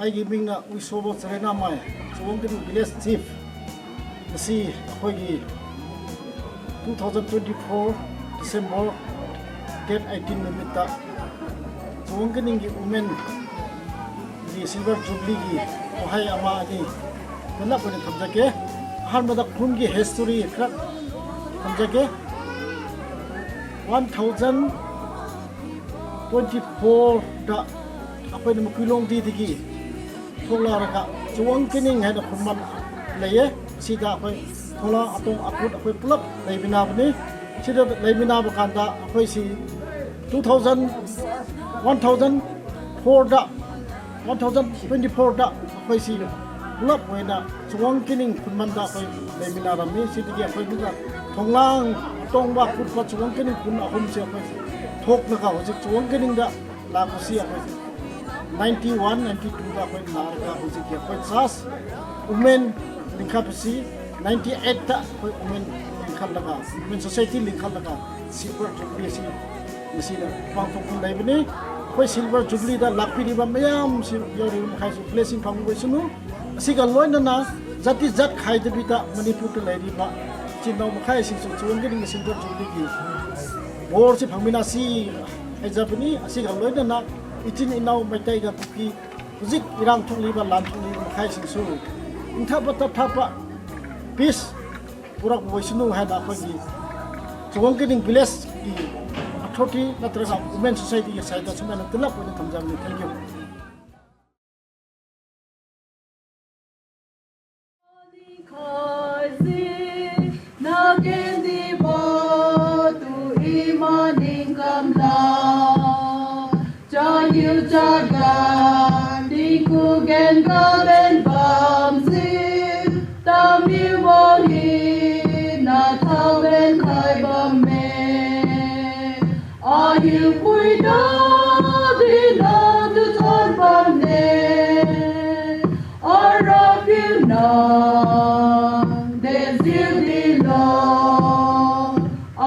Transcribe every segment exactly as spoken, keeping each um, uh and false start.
ꯑꯩꯒꯤ ꯃꯤꯡꯅ ꯎꯏꯁꯣꯕ ꯆꯔꯦꯅꯥꯃꯥꯏ, ꯆꯨꯋꯥꯡꯀꯅꯤꯡ village chief꯫ ꯉꯁꯤ ꯑꯩꯈꯣꯏꯒꯤ two thousand twenty-four December date eighteen ꯅꯨꯃꯤꯠꯇ ꯆꯨꯋꯥꯡꯀꯅꯤꯡꯒꯤ women ꯒꯤ silver jubilee ꯒꯤ ꯋꯥꯍꯩ ꯑꯃ ꯑꯅꯤ ꯅꯅꯥꯛ ꯑꯣꯏꯅ ꯊꯝꯖꯒꯦ꯫ ꯑꯍꯥꯟꯕꯗ ꯈꯨꯟꯒꯤ history ꯈꯔ ꯊꯝꯖꯒꯦ꯫ One thousand twenty-four ꯗ ꯑꯩꯈꯣꯏꯅ ꯃꯀꯨꯏꯂꯣꯡꯗꯤꯗꯒꯤ ꯊꯣꯛꯂꯛꯂꯒ ꯆꯨꯋꯥꯡꯀꯅꯤꯡ ꯍꯥꯏꯅ ꯈꯨꯟꯃꯟ ꯂꯩꯌꯦ꯫ ꯁꯤꯗ ꯑꯩꯈꯣꯏ ꯊꯣꯂꯥ ꯑꯇꯣꯡ ꯑꯀꯨꯠ ꯑꯩꯈꯣꯏ ꯄꯨꯂꯞ ꯂꯩꯃꯤꯟꯅꯕꯅꯤ꯫ ꯁꯤꯗ ꯂꯩꯃꯤꯟꯅꯕ ꯀꯥꯟꯗ ꯑꯩꯈꯣꯏꯁꯤ two thousand, one thousand four ꯗ, one thousand twenty-four ꯗ ꯑꯩꯈꯣꯏꯁꯤ ꯄꯨꯂꯞ ꯑꯣꯏꯅ ꯆꯨꯋꯥꯡꯀꯅꯤꯡ ꯈꯨꯟꯃꯟꯗ ꯑꯩꯈꯣꯏ ꯂꯩꯃꯤꯟꯅꯔꯝꯃꯤ꯫ ꯁꯤꯗꯒꯤ ꯑꯩꯈꯣꯏ ꯑꯗꯨꯒ ꯊꯣꯡꯂꯥꯡ, ꯑꯇꯣꯡꯕ, ꯑꯀꯨꯠꯄ, ꯆꯨꯋꯥꯡꯀꯅꯤꯡ ꯈꯨꯟ ꯑꯍꯨꯝꯁꯦ ꯑꯩꯈꯣꯏ ꯊꯣꯛꯂꯒ ꯍꯧꯖꯤꯛ ꯆꯨꯋꯥꯡꯀꯅꯤꯡꯗ ꯂꯥꯛꯄꯁꯤ ꯑꯩꯈꯣꯏ ninety one, ninety two ꯗ ꯑꯩꯈꯣꯏ ꯂꯥꯛꯂꯒ ꯍꯧꯖꯤꯛꯀꯤ ꯑꯩꯈꯣꯏ church women ꯂꯤꯡꯈꯠꯄꯁꯤ ninety eight ꯗ ꯑꯩꯈꯣꯏ women ꯂꯤꯡꯈꯠꯂꯒ, women society ꯂꯤꯡꯈꯠꯂꯒ silver jubilee ꯑꯁꯤ ꯉꯁꯤꯅ ꯄꯥꯡꯊꯣꯛꯇꯨꯅ ꯂꯩꯕꯅꯤ꯫ ꯑꯩꯈꯣꯏ silver jubilee ꯗ ꯂꯥꯛꯄꯤꯔꯤꯕ ꯃꯌꯥꯝꯁꯤ ꯌꯥꯎꯔꯤꯕ ꯃꯈꯩꯁꯨ blessing ꯐꯪꯕ ꯑꯣꯏꯁꯅꯨ꯫ ꯑꯁꯤꯒ ꯂꯣꯏꯅꯅ ꯖꯥꯇꯤ ꯖꯥꯠ ꯈꯥꯏꯗꯕꯤꯗ ꯃꯅꯤꯄꯨꯔꯗ ꯂꯩꯔꯤꯕ ꯏꯆꯤꯟ ꯏꯅꯥꯎ ꯃꯈꯩꯁꯤꯡꯁꯨ ꯆꯨꯋꯥꯡꯀꯅꯤꯡꯒꯤ silver jubilee ꯒꯤ ꯕꯣꯔꯁꯤ ꯐꯪꯃꯤꯟꯅꯁꯤ ꯍꯥꯏꯖꯕꯅꯤ꯫ ꯑꯁꯤꯒ ꯂꯣꯏꯅꯅ ꯏꯆꯤꯟ ꯏꯅꯥꯎ ꯃꯩꯇꯩꯒ ꯀꯨꯀꯤ ꯍꯧꯖꯤꯛ ꯏꯔꯥꯡ ꯊꯣꯛꯂꯤꯕ, ꯂꯥꯟ ꯊꯣꯛꯂꯤꯕ ꯃꯈꯩꯁꯤꯡꯁꯨ ꯏꯪꯊꯕ ꯇꯞꯊꯕ, peace ꯄꯨꯔꯛꯄ ꯑꯣꯏꯁꯅꯨ ꯍꯥꯏꯅ ꯑꯩꯈꯣꯏꯒꯤ ꯆꯨꯋꯥꯡꯀꯅꯤꯡ village ꯀꯤ authority ꯅꯠꯇ꯭ꯔꯒ women society ꯒꯤ side ꯗ ꯁꯨꯃꯥꯏꯅ ꯇꯂꯞ ꯑꯣꯏꯅ ꯊꯝꯖꯕꯅꯤ꯫ Thank you꯫ Nakendi batu imaning kamla, chahiu chaga dingku gen gaben bamsi, tamiu wahi na thaoben khai bamme. Ahiu puina dina tuton bamne, Arapiu na dejiu dilo.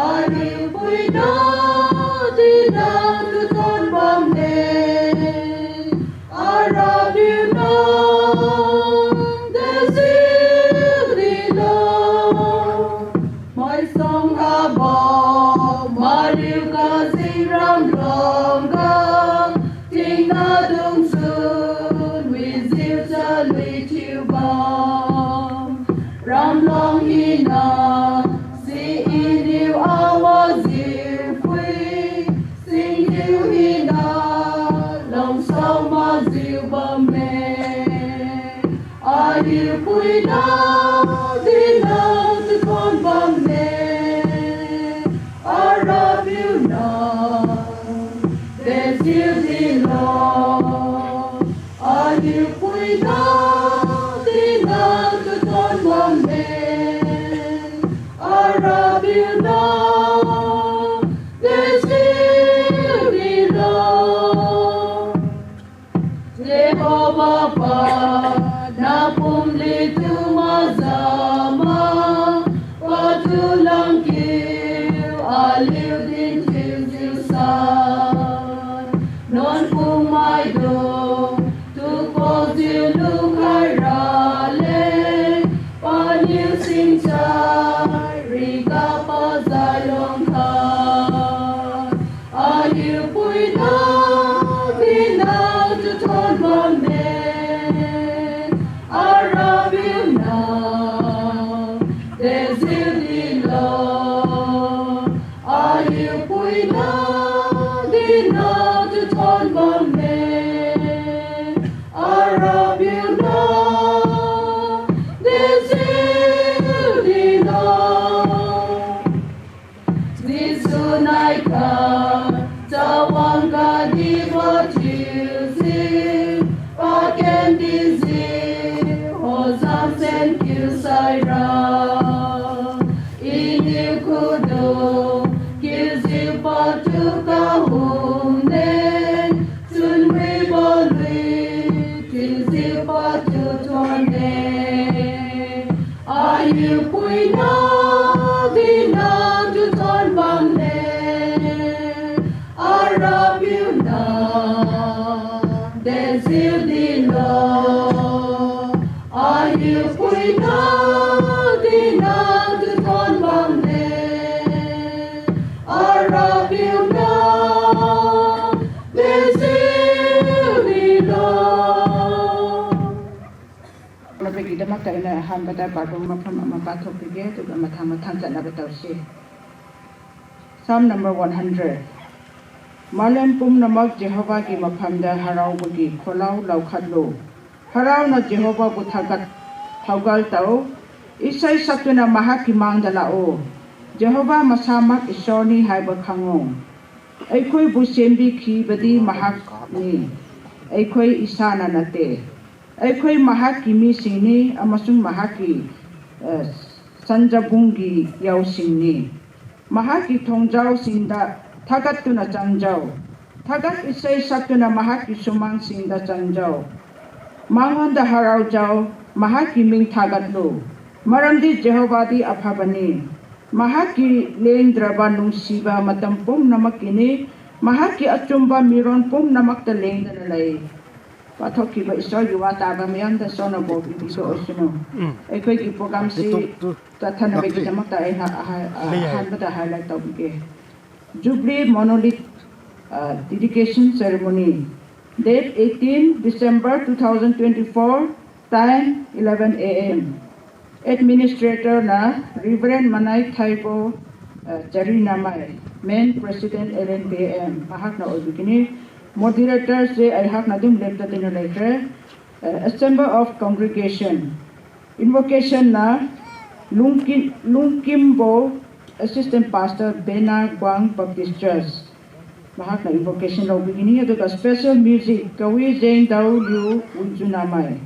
Ahiu puina dina tuton bamne, Arapiu na dejiu dilo. Maisong habo, mariu kazing ramlong ga, tingna dungsun wijiu chalui thiubo. Ramlong hina, si iniu awajiu phui, singniu hina, longsao majiu bamme. Ahiu puina dina tuton bamme, Arapiu na dejiu dilo. Ahiu puina dina tuton bamme, Arapiu na dejiu dilo. Jehovah pa, napumli tu mazama, patu langkiu aliu din thiujiu sa. Nuan pumaitu, tukojiu lukhai rale, paniu singchai riga pazai lungkha. Ahiu puina dina tuton bamme, Arapiu na dejiu dilo. Ahiu puina dina tuton bamme, Arapiu na dejiu dilo. Jesu naikha, chawang kadibo thiujiu, paken dijiu, hojang sen kiu saira. Iniu khudu, kiujiu patu kahumne, chunwibo lui, kiujiu patu thuonne. Ahiu puina dina tuton bamme, Arapiu na dejiu dilo. Saina ahanbada bathroom mapham ama pathok pige, aduga mathang mathang jatna batao se. Psalm number one hundred. Malem pumnamak Jehovah gi maphamda haraobo gi kholao laokhatlo. Haraona Jehovah gu thagat thaogal tao, isai saktuna mahak ki mangda lao. Jehovah masamak Ishwar ni haibo khango. ꯑꯩꯈꯣꯏꯕꯨ ꯁꯦꯝꯕꯤꯈꯤꯕꯗꯤ ꯃꯍꯥꯛꯅꯤ, ꯑꯩꯈꯣꯏ ꯏꯁꯥꯅ ꯅꯠꯇꯦ꯫ ꯑꯩꯈꯣꯏ ꯃꯍꯥꯛꯀꯤ ꯃꯤꯁꯤꯡꯅꯤ ꯑꯃꯁꯨꯡ ꯃꯍꯥꯛꯀꯤ, ꯑ, ꯁꯟꯖꯥꯕꯨꯡꯒꯤ ꯌꯥꯎꯁꯤꯡꯅꯤ꯫ ꯃꯍꯥꯛꯀꯤ ꯊꯣꯡꯖꯥꯎꯁꯤꯡꯗ ꯊꯥꯒꯠꯇꯨꯅ ꯆꯪꯖꯧ꯫ ꯊꯥꯒꯠ ꯏꯁꯩ ꯁꯛꯇꯨꯅ ꯃꯍꯥꯛꯀꯤ ꯁꯨꯃꯥꯡꯁꯤꯡꯗ ꯆꯪꯖꯧ꯫ ꯃꯉꯣꯟꯗ ꯍꯔꯥꯎꯖꯧ, ꯃꯍꯥꯛꯀꯤ ꯃꯤꯡ ꯊꯥꯒꯠꯂꯨ꯫ ꯃꯔꯝꯗꯤ ꯖꯦꯍꯣꯚꯥꯗꯤ ꯑꯐꯕꯅꯤ꯫ ꯃꯍꯥꯛꯀꯤ ꯂꯦꯡꯗ꯭ꯔꯕ ꯅꯨꯡꯁꯤꯕ ꯃꯇꯝ ꯄꯨꯝꯅꯃꯛꯀꯤꯅꯤ꯫ ꯃꯍꯥꯛꯀꯤ ꯑꯆꯨꯝꯕ ꯃꯤꯔꯣꯜ ꯄꯨꯝꯅꯃꯛꯇ ꯂꯦꯡꯗꯅ ꯂꯩ꯫ ꯄꯥꯊꯣꯛꯈꯤꯕ ꯏꯁꯣꯔꯒꯤ ꯋꯥ ꯇꯥꯕ ꯃꯌꯥꯝꯗ ꯏꯁꯣꯔꯅ ꯕꯣꯔ ꯄꯤꯕꯤꯕ ꯑꯣꯏꯁꯅꯨ꯫ ꯎꯝ꯫ ꯑꯩꯈꯣꯏꯒꯤ program ꯁꯤ ꯆꯠꯊꯅꯕꯒꯤꯗꯃꯛꯇ ꯑꯩꯅ ꯑꯍ-, ꯑ, ꯑꯍꯥꯟꯕꯗ highlight ꯇꯧꯕꯤꯒꯦ꯫ Jubilee Monolith, uh, dedication ceremony, date eighteen December two thousand twenty-four, time eleven A M. Administrator na Reverend Manai Thaibo, uh, Charinamai, main president L N B M, mahakna oibigini. Moderator se aihakna dum lepta tinu leikhe, uh, Assembly of Congregation. Invocation na Lungki-, Lungkimbo, Assistant Pastor, Bena Guang Baptist Church. Mahakna invocation laobigini, aduga special music, Kawi Jeng Dao Liu Wunjunamai.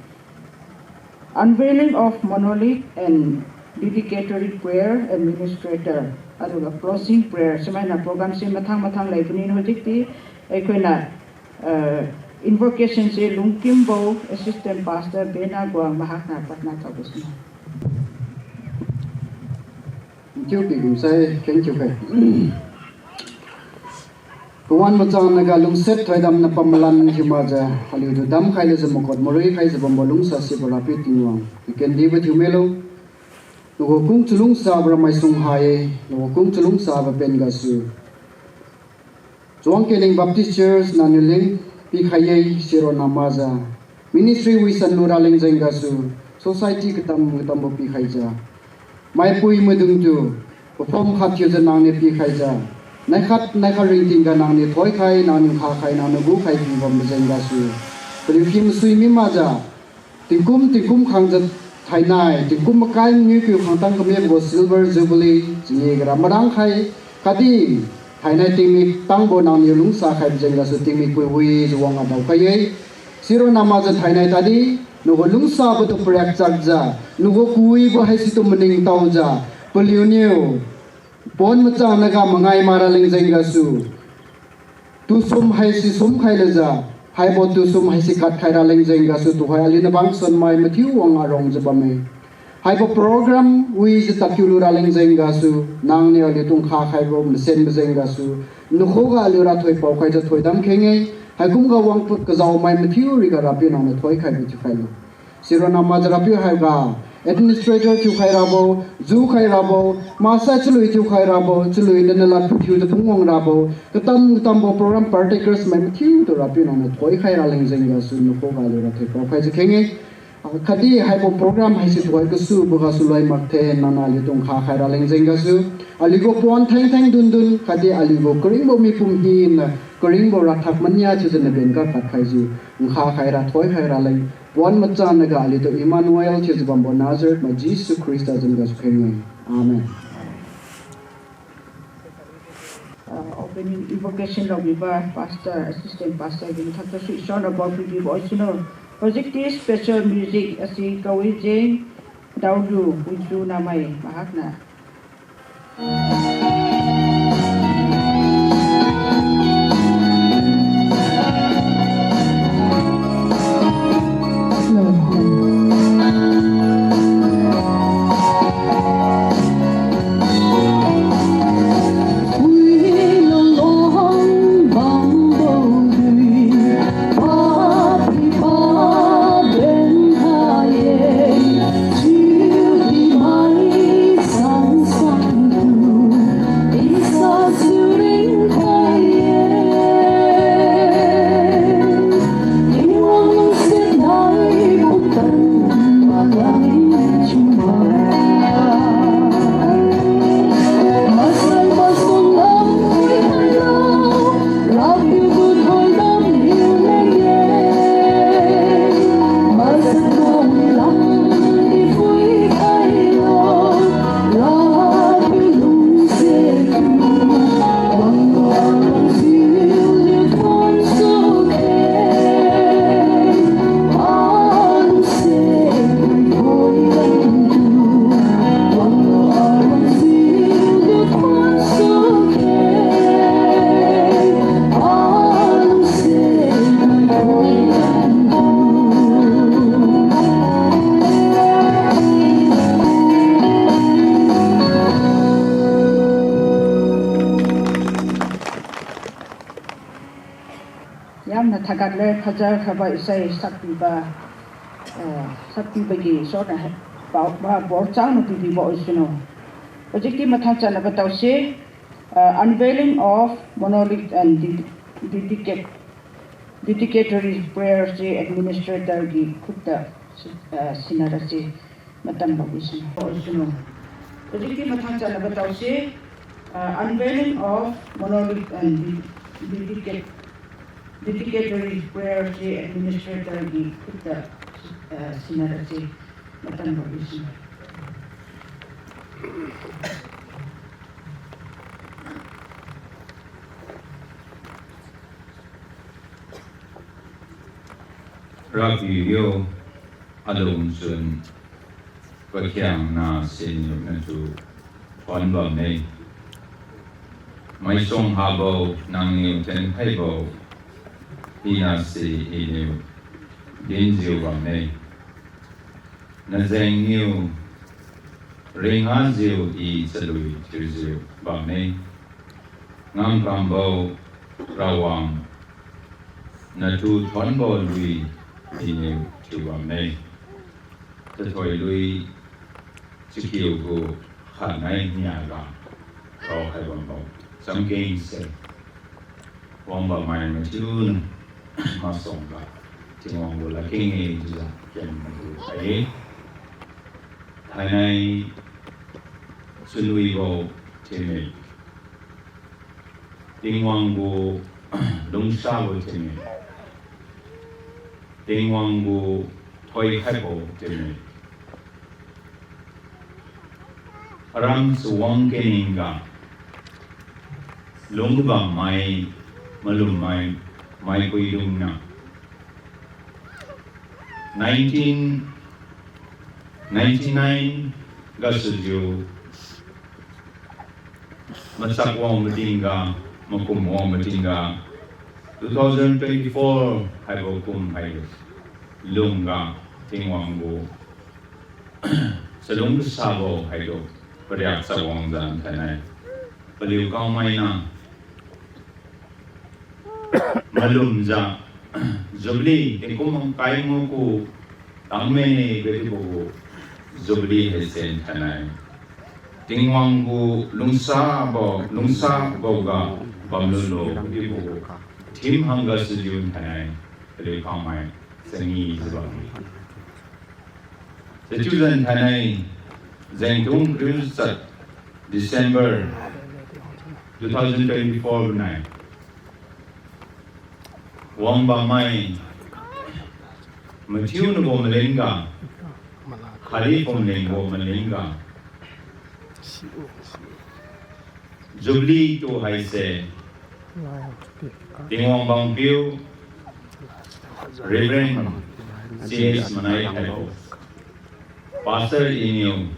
Unveiling of monolith and dedicatory prayer administrator, aduga closing prayer. Sumaina program se mathang mathang leibini, hujikti, eh, ꯑꯩꯈꯣꯏꯅ, uh, invocation se Lungkimbo Assistant Pastor Bena Guang mahakna prarthana thaobo sina. Thank you, pi gumsai, thank you, kai. Pawan machang naga lungsiat thoidam na pamalan thiu makjiu, aliutu damkhai lejiu makot marui khaijiu bambo lungsa sibo Rapiu Tingwang, i kendibo thiu milo. Nagu kung chalungsa bo ra maisung hai, nagu kung chalungsa bo pen gasu. Chuang Kening Baptist Church naniu leng pikhai ye siro namajiu. Ministry wisan lu raleng jeng gasu, society katam katambo pikhaijiu. Maipui maidungtu, paphom khat thiujiu nangniu pikhaijiu. Naikhat naikhat ringting ga nangniu thoikhai, nangniu khakhai, nangniu gukhai bibam jeng gasu. Paliu kim sui mi makjiu. Tingkum tingkum khangjiu thainai, tingkum makai mangiu piu khangtang kamibo silver jubilee, chingi gara marangkhai, khatdi thainai tingmik tangbo nangniu lungsa khaibo jeng gasu tingmik pui wijiu wang adao khai ye. Siro namajiu thainai tadi, nagu lungsabo tu pariak chakjiu, nagu kawibo haisitu maningtaojiu, paliuniu, pon machang naga mangai maraleng jeng gasu. Tusum haisi sumkhai lejiu, haibo tusum haisi katkhai raleng jeng gasu tuhoi aliu nabang sonmai mathiu wang arongjiu bamme. Haibo program wijiu takiu lu raleng jeng gasu, nangniu aliu tungkha khaibo masenbo jeng gasu, nakhuga aliu ra thoipao khaijiu thoidam kheng-e, haikumga wang kajaomai mathiu riga Rapiu nangniu thoikhaibo thiukhailo. Siro namajiu Rapiu haiga, administrator thiukhai rabo, jukhai rabo, maksai chalui thiukhai rabo, chalui nana lad thiujiu phungwang rabo, katam katambo program partakers mai mathiutu Rapiu nangniu thoikhai raleng jeng gasu nakhuga aliu ra thoipao khaijiu kheng-e. Khatdi haibo program haisi tuhoi kasubo gasu loi makthe nangniu aliu tungkha khai raleng jeng gasu. Aliu gu pon theng theng dundun, khatdi aliu gu karingbo mipum hina, karingbo rathak mania chiujiu nabenga katkhaijiu, nkha khaira thoikhai raleng, pon machang naga aliutu Emmanuel chiujiu bambo Nazareth mai Jesu Khrista zan gasu kheng-e. Amen. Uh, opening invocation laobibo Pastor, Assistant Pastor, bini thakta su Isor na bor pibibo oisino. Hojikti special music asi Kawijeng Daolu Wunjunamai mahakna. Yamna thagat le khajar khaba isai sakpiba, eh, sakpiba gi sona he, pao, ba, bor changna pibibo isuno. Hojikti mathang channa batao se, uh, unveiling of monolith and ded-, dedicate-, dedicatory prayer se administrator gi khutta, uh, sinara se matam babi sino. Hojikti mathang channa batao se, uh, unveiling of monolith and de-, dedicate-, dedicatory prayer se administrator gi khutta, uh, sinara se matam babi sino. Rapiu yo, alungchun pakhiangna siniu natu thon bamme. Maisuang habo nangniu thenkhaibo hina si iniu dinjiu bamme. Najengniu ringhajiu I chalui thiujiu bamme. Ngamkambo Rawang, natu thonbo lui iniu thiu bamme. Tathoi lui chakiu gu khatnai niaga raokhai bambo chamkeng se. Wangbam mai mathiuna masuangga Tingwang gu ladkeng-e chiujiu ken matu khai-e. Thainai chunwibo theme, Tingwang gu lungsabo theme, Tingwang gu thoikhaibo theme. Aram chawang keningga lungbam mai, malum mai, maikuidungna nineteen ninety-nine gasujiu machak wang matingga, makum wang matingga, two thousand twenty-four haibo kum hai lungga Tingwang gu chalung kasabo haitu pariak chawang jan thainai, paliu kangmaina malumjiu Jubilee tingkum mangkai ngu ku tangmene kadibo gu Jubilee haise thainai, Tingwang gu lungsabo, lungsaboga bamlulo kadibo gu theme hangga sujiu thainai, paliu kangmai changi jiubamme. Sichiujiu thainai, jengtung kariu chat December two thousand twenty-four nai wangbam mai mathiunabo malengga, khatdi pumlengbo malengga, Jubilee tu haise Tingwang bangpiu Reverend C S Manai Thaibo, Pastor Iniu,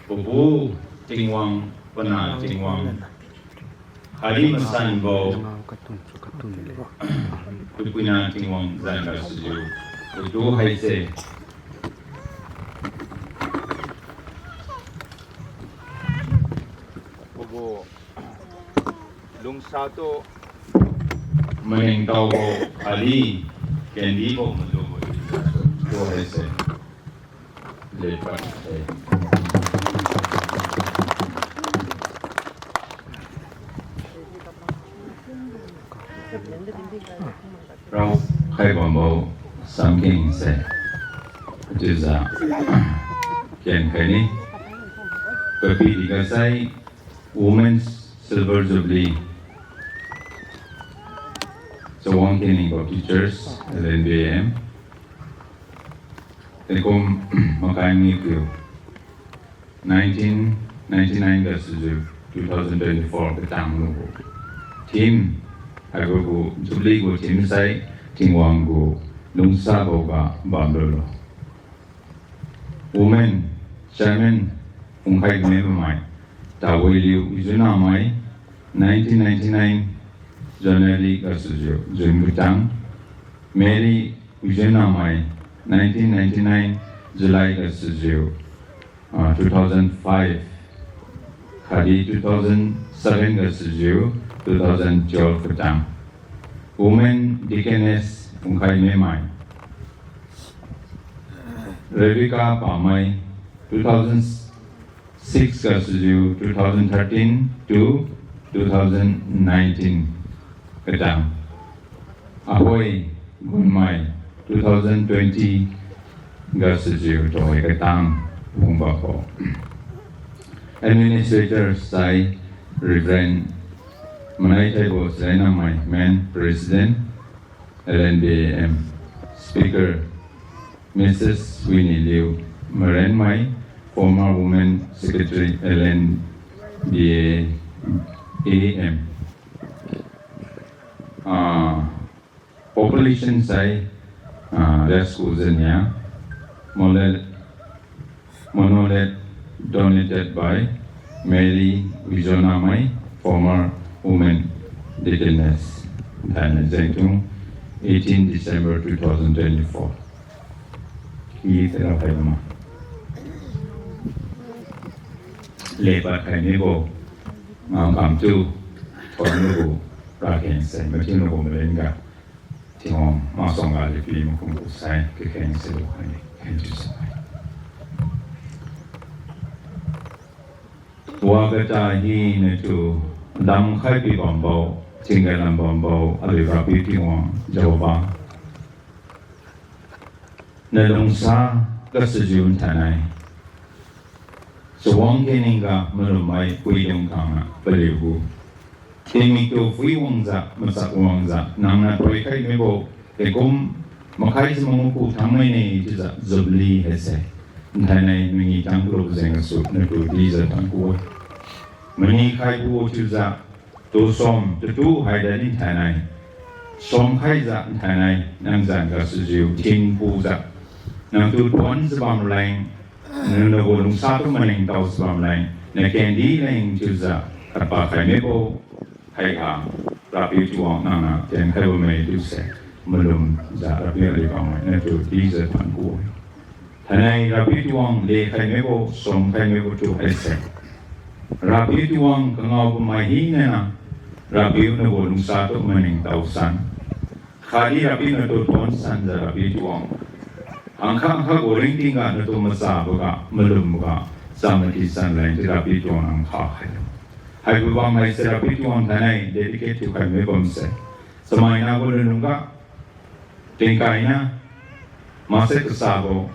Papu Tingwang, Panah Tingwang, khatdi masanbo, Tupuina Tingwang janga sujiu, patu haise pagu lungsatu maningtaobo khatdi kendibo malubo tu haise. Lepadse raokhai bambo chamkengse. Chiujiu kenkhaini papidi gasai Women's Silver Jubilee, Chawang Kening Baptist Church, L N B A M. Tingkum makai ngiu piu nineteen ninety-nine gasujiu two thousand twenty-four katang lubo theme haibo gu Jubilee gu theme sai Tingwang gu lungsaboga bamlulo. Women Chairman phungkhai kamibo mai, Tawiliu Ijunamai, nineteen ninety-nine January gasujiu June katang, Mary Ijunamai, nineteen ninety-nine July gasujiu, ah, two thousand five, khatdi two thousand seven gasujiu two thousand twelve katang. Women Deaconess Phungkhai Memai, Rebecca Pamai, two thousand six gasujiu two thousand thirteen to two thousand nineteen katang. Ahoi Gunmai, two thousand twenty gasujiu tuhoi katang phungba kho. Administrator sai Reverend Manaithaibo Serainamai, Men President, L N B A M. Speaker, Missus Winnie Liu Marenmai, former Women Secretary, L N B A M. Ah, population sai, ah, riak sgu zania, monolith, monolith donated by Mary Wijonamai, former Women Deaconess. Thainai jengtung eighteen December two thousand twenty-four. I tera phai lama. Lepat khai mibo, ngam kamtu, thon lugu, rakeng sai, matiu lugu malenga. Tingwang, masuangga lepi makhum kusai, kakheng se lukhai, kheng tu sai. Wa kata hina tu, damkhai pi bambo, tingga lam bambo, aliu Rapiu Tingwang, Jehovah. Nalungsa, kasujiu nthainai. Chawang keningga malummai puidung kangna paliu gu. Tingmik tu phui wangjiu, masak wangjiu, nangna thoikhai mibo, tekum makhai si manguku thangmai ne chiujiu Jubilee haise. Nthainai mangi tang kulu jeng gasu, natu dijiu tangku-e. Mani khaibo chiujiu, tu som, tutu haida ni thainai. Som khaijiu nthainai, nang jan gasujiu, thin pujiu. Nangtu tuan jibam leng, nang nagu lungsa tu maningtao jibam leng, nakendi leng chiujiu, tapa khai mibo, haiga, Rapiu Tingwang nangna, tienkhaibo mai chiuse, malumjiu Rapiu aliu bam mai, natu dijiu tangku-e. Thainai Rapiu Tingwang lekhai mibo, somkhai mibo tu haise. Rapiu Tingwang kangaobo mai hinaniu, Rapiu nagu lungsa tu maningtao san. Khatdi Rapiu natu tuan sanjiu Rapiu Tingwang. Hangkha hangkha gu ringtingga natu machaboga, malumboga, chamati san leng di Rapiu Tingwang nang kha khailo. Haibo bam haise Rapiu Tingwang thainai dedicate thiukhai mi bamse. Chamaina gu lunlungga, tingkaina, maksai kasabo,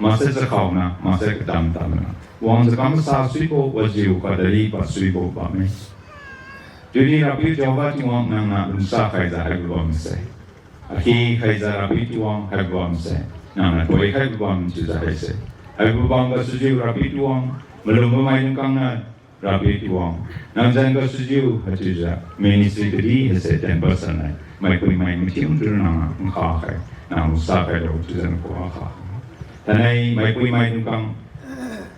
maksai chakhaona, maksai katam tamna. Wangjiu kam masa suibo, wajiu kadari pasuibo bamme. Chiudi Rapiu Jehovah Tingwang nangna lungsa khaijiu haibo bamse. Akhi khaijiu Rapiu Tingwang haibo bamse. Nangna thoikhaibo bam chiujiu haise. Haibo bam gasujiu Rapiu Tingwang, malumbo maidung kangna, Rapiu Tingwang, nang jan gasujiu haichiujiu, ministry kadi haise ten percent nai, maipuimai mathiu tu nang nkha khai, nang lungsa khailo chiujiu nang khuga kha. Thainai maipuimai dungkang,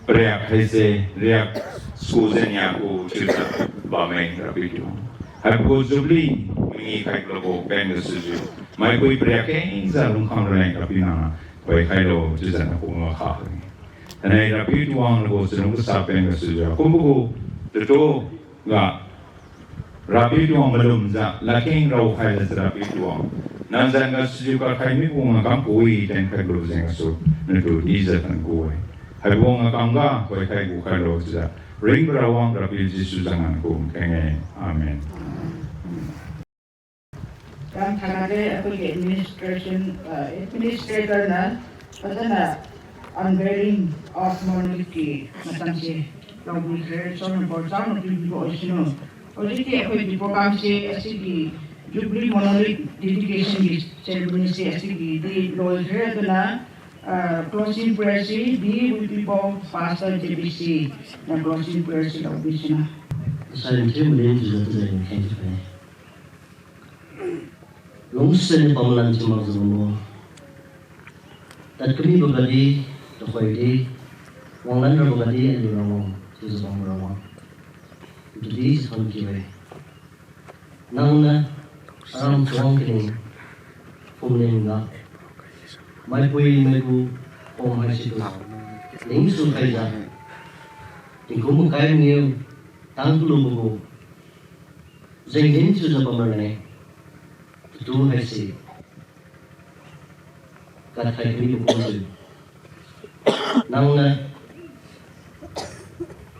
pariak haise, riak sgu jania gu chiujiu, bamme Rapiu Tingwang. Haibo gu Jubilee, mangi khai kulabo pen gasujiu, maipui pariak kengjiu lungkhang raleng Rapiu nang, thoikhailo chiujiu nang khuga kha. Thainai Rapiu Tingwang nagu chalung kasa pen gasujiu, kumbo gu, tutu ga, Rapiu Tingwang malumjiu, ladkeng raokhai lajiu Rapiu Tingwang. Nang jan gasujiu kakhai mibo ngakam kawi ten khai lu jeng gasu, natu dijiu tangku-e. Haibo ngakam ga, thoikhai gu khailo chiujiu. Ringbo Rawang Rapiu Jesu zan ngan kum kheng-e. Amen. Ram thanade ꯑꯩꯈꯣꯏꯒꯤ administration, uh, administrator na, ꯐꯖꯅ unveiling of monolith ꯀꯤ ꯃꯇꯝꯁꯦ ꯂꯧꯕꯤꯈ꯭ꯔꯦ꯫ ꯏꯁꯣꯔꯅ ꯕꯣꯔ ꯆꯥꯎꯅ ꯄꯤꯕꯤꯕ ꯑꯣꯏꯁꯅꯨ꯫ ꯍꯧꯖꯤꯛꯇꯤ ꯑꯩꯈꯣꯏꯒꯤ program ꯁꯦ ꯑꯁꯤꯒꯤ Jubilee Monolith dedication ꯒꯤ ceremony ꯁꯦ ꯑꯁꯤꯒꯤꯗꯤ ꯂꯣꯏꯈ꯭ꯔꯦ꯫ ꯑꯗꯨꯅ, uh, closing prayer ꯁꯤ B W P ꯄꯥꯎ Pastor J B C ꯅ closing prayer ꯁꯤ ꯂꯧꯕꯤꯁꯅꯨ꯫ Sign ꯊꯤꯕ ꯂꯦꯡ ꯇꯨꯖ ꯇꯨꯖ ꯌꯦꯡ ꯈꯦꯡ ꯇꯨꯐꯩ꯫ Lungsen pamlan thiumak jiu bambo. Tadkamibo gadi, tuhoidi, wanglan rabo gadi, aliu Rawang, thiujiu bambo Rawang. Dudi jiu thon kiu-e. Nangniu, aram thuang kining, phumling ga, maipui maigu, pom haisitu, lingsu khaijiu, tingkum makai mangiu, tang kalubo gu, Jengdin thiujiu bam raleng, patu haise, kathai karibo kumjiu, nangniu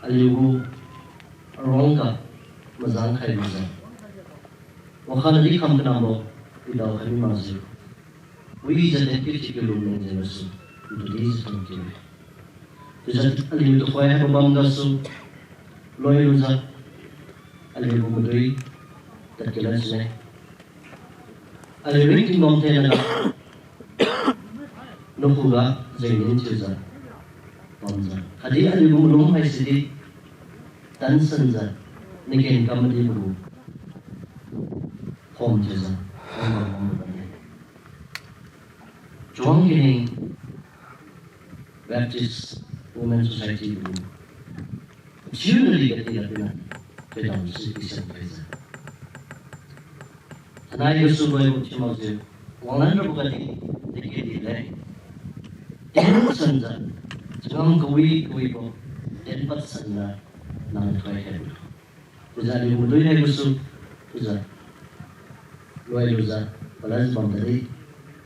aliugu aruang ga mazang khailujiu, wakhatnadi kham kanambo, idao khai mi makjiu, wijiu tenki chikiu lungning jeng gasu, ntudijiu thon kiu-e. Chiujiu aliu tuhoi haibo bam gasu, loilujiu, aliugu madui tadkiu lan sune. Aliu ringting bam thenga, nakhuga jengdin thiujiu bamjiu, khatdi aliugu malum haisidi tansanjiu, naken kam madibo gu khom thiujiu, bam bam bam bam-e. Chawang Kining Baptist Women Society gu chiu nari kati ladpina, thoidam si pisan khaijiu, thainai gasu loibo thiu makjiu, wanglan rabo gadi, dekedi leng, tensanjiu, changam kawi kawibo, tenpad sanjiu, nang thoi khaibo chiujiu aliu madui hai gasu, chiujiu loilujiu, palajiu bam tadi,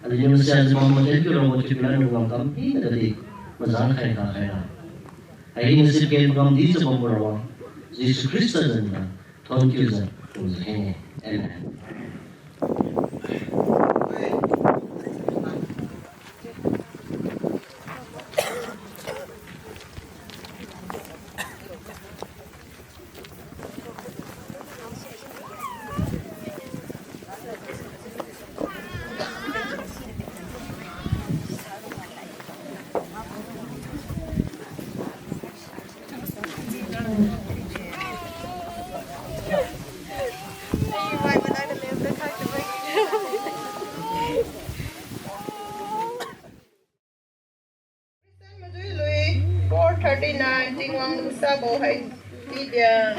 aliuniu masiajiu bambo tenkiu rabo thiukiu lan rabo wang kam hina gadi, mazang khai kha khaira, hai hina sipken pakamdijiu bambo Rawang Jesu Khrista zan ga, thon kiujiu kumjiu kheng-e. Amen. Four thirty-nine, Tingwang lungsabo hai didia.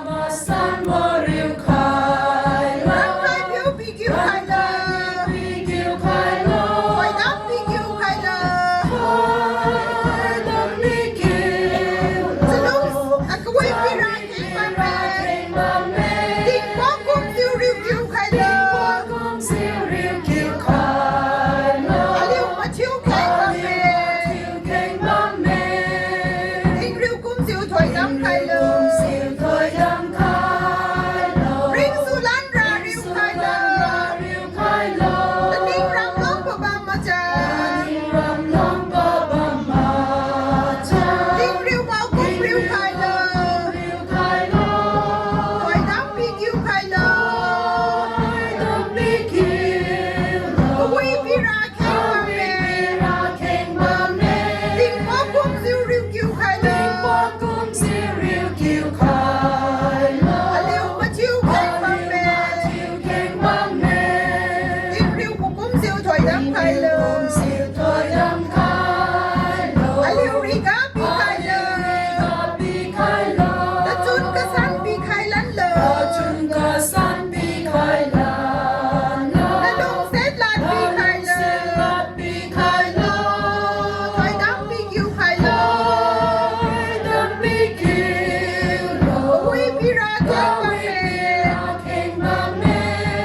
Masanbo riu khailo. Rankhai piu pikiu khailo. Pikiu khailo. Thoidam pikiu khailo. Thoidam pikiu. Chalung akawai pira kheng bamme. Tingpok kumjiu riu kiu khailo. Tingpok kumjiu riu kiu khailo. Aliu mathiu kheng bamme. Mathiu kheng bamme. Tingriu kumjiu thoidam khailo. Kumjiu thoidam khailo. Ringsu lanra riu khailo. Riu khailo. Taning ramlong pabam macha. Taning ramlong pabam macha. Tingriu mao kumriu khailo. Riu khailo. Thoidam pikiu khailo. Thoidam pikiu. Kawi pira kheng bamme. Kawi pira kheng bamme. Tingpok kumjiu riu kiu khailo. Tingpok kumjiu riu kiu khailo. Aliu mathiu kheng bamme. Aliu mathiu kheng bamme. Tingriu kumjiu thoidam khailo. Kumjiu thoidam khailo. Aliu riga pikhailo. Aliu riga pikhailo. Tachun kasan pikhai lanlo. Tachun kasan pikhai lanlo. Nalungset lad pikhailo. Nalungset lad pikhailo. Thoidam pikiu khailo. Thoidam pikiu lo. Kawi pira kheng bamme. Kawi pira kheng bamme.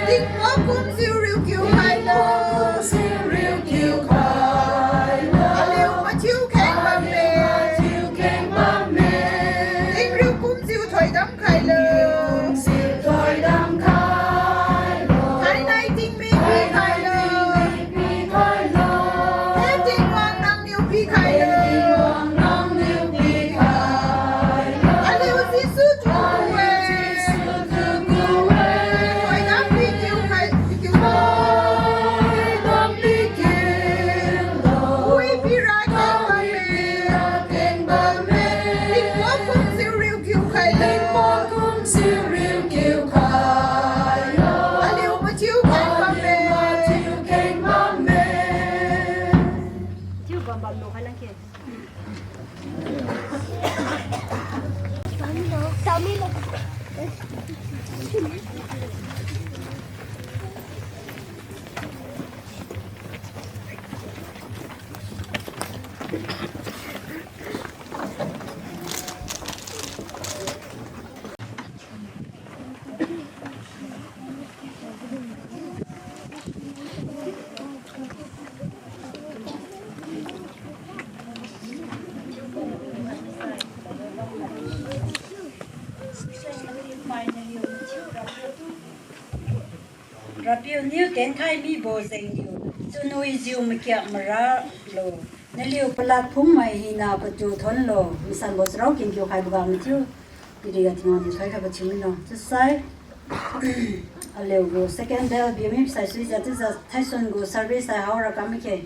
Tingpok kumjiu riu kiu khailo. Tingpok kumjiu riu kiu khailo. Aliu mathiu kheng bamme. Aliu mathiu kheng bamme. Tingriu kumjiu thoidam khailo. Kumjiu thoidam khailo. Thainai tingmik pikhailo. Thainai tingmik pikhailo. He Tingwang nangniu pikhailo. He Tingwang nangniu pikhailo. Aliu Jesu tu gu-e. Aliu Jesu tu gu-e. Thoidam pikiu khai, pikiu. Thoidam pikiu. Kawi pira kheng bamme. Kawi pira kheng bamme. Tingpok kumjiu riu kiu khailo. Tingpok kumjiu riu kiu khailo. Aliu mathiu kheng bamme. Aliu mathiu kheng bamme. Thiu bam bam lo khai lang ke. Rapiu niu tenkhai mibo jengniu, chunwijiu makiak maralo. Naliu palad phungmai hina patu thonlo, masanbo charao kengkiu khaiboga mathiu. Piriga Tingwang niu thoikhaibo thiumilo. Chiusai, aliugu second bell biumi sai suijiu, chiujiu Thaisuan gu service hai haora kam mikhe.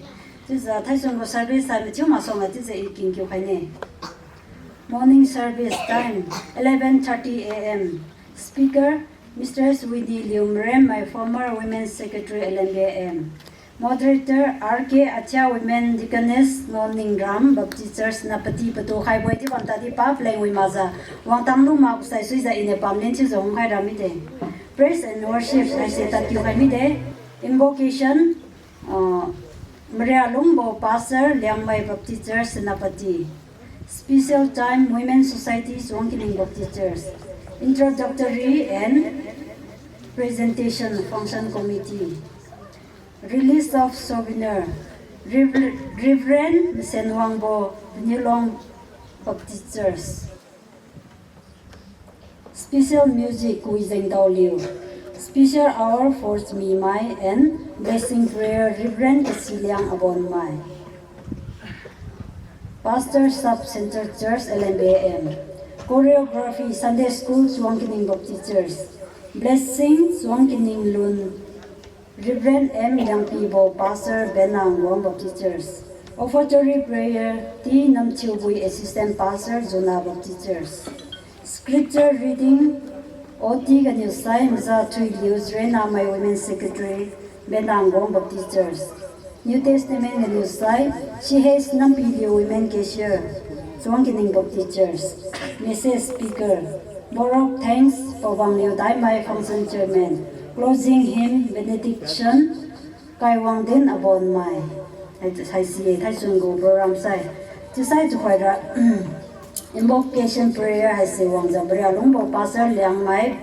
Chiujiu Thaisuan gu service hai mathiu masuangga chiujiu i kengkiu khaine. Morning service time, eleven thirty A M. Speaker, Mistress Winnie Liu Marem, my former Women's Secretary, L M B M. Moderator, R K Atia, Women Deaconess, Nonning Ram, Baptist Church, Senapati, patu khaibo-e chiu bam tadi pa paleng wi makjiu, wangtang lu makbo sai suijiu iniu pamlin chiujiu hungkhai ra mide. Praise and worship, haise tadkiu khai mide. Invocation, ah, Maria Lungbo, Pastor, Liangmai Baptist Church, Senapati. Special time, Women Society, Suangkining Baptist Church. Introductory and presentation, function committee. Release of souvenir, Rever-, Reverend Senwangbo, Newlong Baptist Church. Special music, Kuijeng Daoliu. Special hour for Chmimai and blessing prayer, Reverend Kasiliang Abonmai. Pastor, Sub Center Church, L M B M. Choreography, Sunday School, Suangkining Baptist Church. Blessing, Suangkining Lun, Reverend M Yangpibo, Pastor, Benangwang Baptist Church. Offertory prayer, T Namthiubui, Assistant Pastor, Zuna Baptist Church. Scripture reading, O T ganiu sai, Maza Thuiliu, Zrenamai, Women Secretary, Benangwang Baptist Church. New Testament ganiu sai, C H Nampiliu, Women Cashier, Suangkining Baptist Church. Message speaker, Borok Thanks, Pawangliu Daimai, Function Chairman. Closing hymn, Benediction, Kaiwangdin Abonmai. Hai, haise Thaisuan gu program sai. Chiusai tuhoira, invocation prayer haise wangjiu Maria Lungbo, Pastor, Liangmai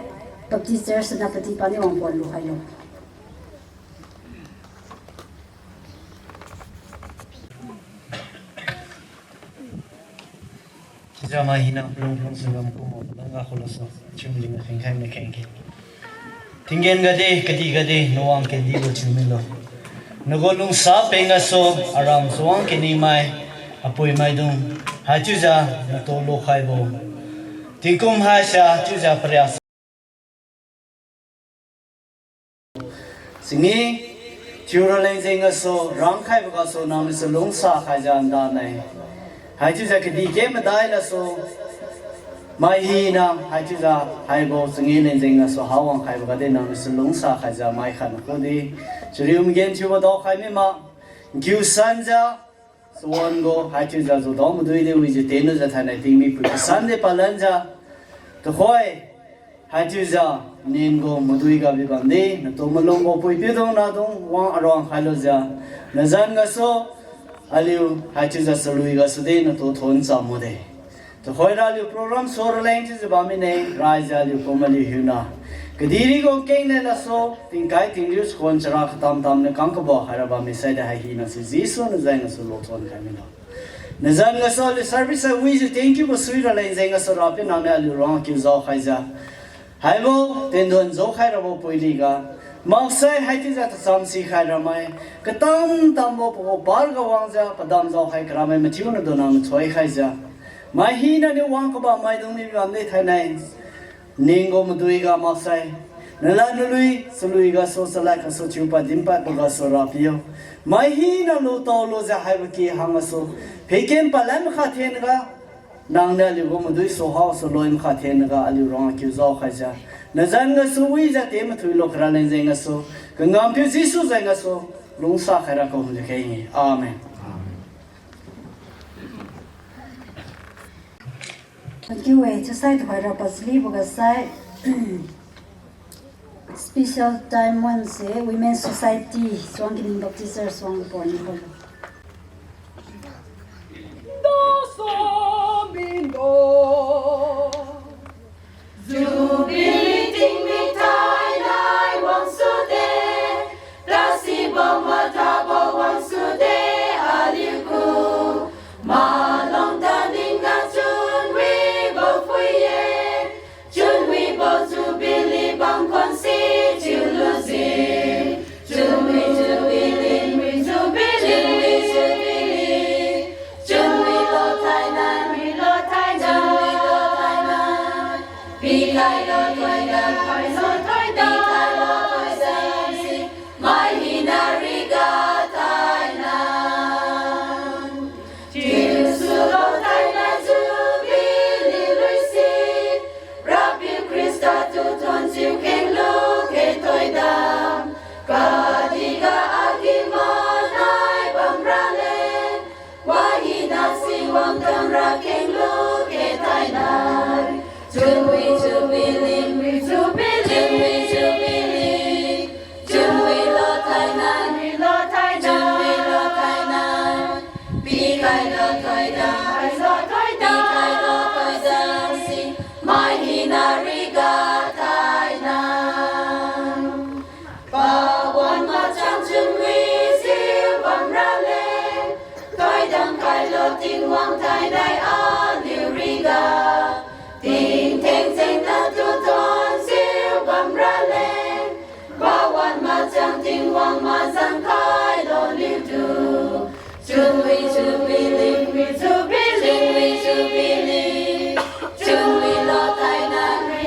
Baptist Church, Senapati paniu wangpon lukhailo. Chiujiu mai hina palung palung singam kumo palangga khulasu, chumling khengkhai makhengkhe. Tinggen gadi, kadih gadi, nawang kendibo thiumilo. Nagu lungsa peng gasu, aram suang kenimai, apuimaidung, haichiujiu natu lukhaibo tingkum haise chiujiu paria Chingi, thiuraleng jeng gasu, rangkhaibo gasu, nangniu chalungsa khaijiu ndanai. Haichiujiu kadihkeng madai lasu, mai hina, haichiujiu haibo chingi leng jeng gasu, hawang khaibo gadi nangniu chalungsa khaijiu, mai khan khudi, chariu magenthiubo daokhai mima, nkiu sanjiu, chawan gu, haichiujiu judao madui di wijiu tenlujiu thainai tingmipui kasan di palanjiu. Tuhoi, haichiujiu, ning gu madui ga bibamdi, natu malungbo puipiudung nahdung wang aruang khailujiu. Nazan gasu, aliu, haichiujiu chalui gasudi, natu thon cham mode. Tuhoira aliu program suraleng chiujiu bammine, raijiu aliu kum aliu hiuna. Kadihri gu keng ne lasu, tingkai tingriu sukhuan chara katam tamniu kang kabo khaira bamme saidi hai hina si Jesu nazan gasu luthon khai milo. Nazan gasu aliu service wijiu thank you bo suiraleng jeng gasu Rapiu nangniu aliu ruang kiu jao khaijiu. Haibo, tendon jaokhai rabo puiliga. Maksai haichiujiu tacham sikhai ramai. Katam tambo pagu par ga wangjiu, padam jaokhai karamai mathiuna du nangniu choi khaijiu. Mai hina niu wang kabam maidung ni bamdi thainai. Ning gu madui ga maksai. Nalad nalui, chalui gasu, chalad gasu, thiupad dinpadbo gasu Rapiu. Mai hina lutao lujiu haibo ki hang gasu. Phekem palan kha thenga. Nangniu aliu gu madui suhao suloi makha thenga aliu ruang kiu jao khaijiu. Nazan gasu wijiu te mathuilo karaleng jeng gasu. Kangampiu Jesu jeng gasu. Lungsa khaira kumjiu kheng-e. Amen. Thank you, eh, chiusai tuhoira pasli boga sai. Special time wan se Women Society, Suangkining Baptist Church, Suang pon ni ko. Jubilee tingmik thainai wangsude, tasibo mathabo wangsude, aliu gu malong taning ga chunwibo phui-e, chunwibo Jubilee bang khonsi chiulujiu. Tingwang thainai aliu riga, tingtheng chengna tu thonjiu bamraleng, pawan machang Tingwang mazang khailo liutu. Chunwi, chunwi, lingwi, chunwi, lingwi, chunwi, lingwi, chunwi lo thainai,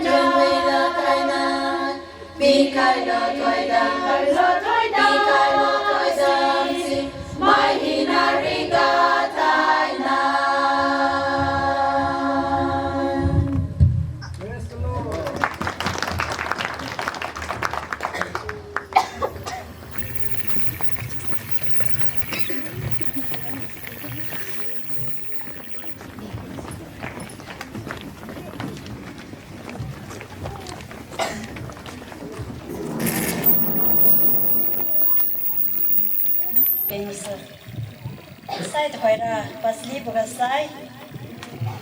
chunwi lo thainai. Pikhailo thoidam, pikhailo thoidam si, mai hina riga thainai. Thank you, sir. Sai tuhoira, firstly, buga sai,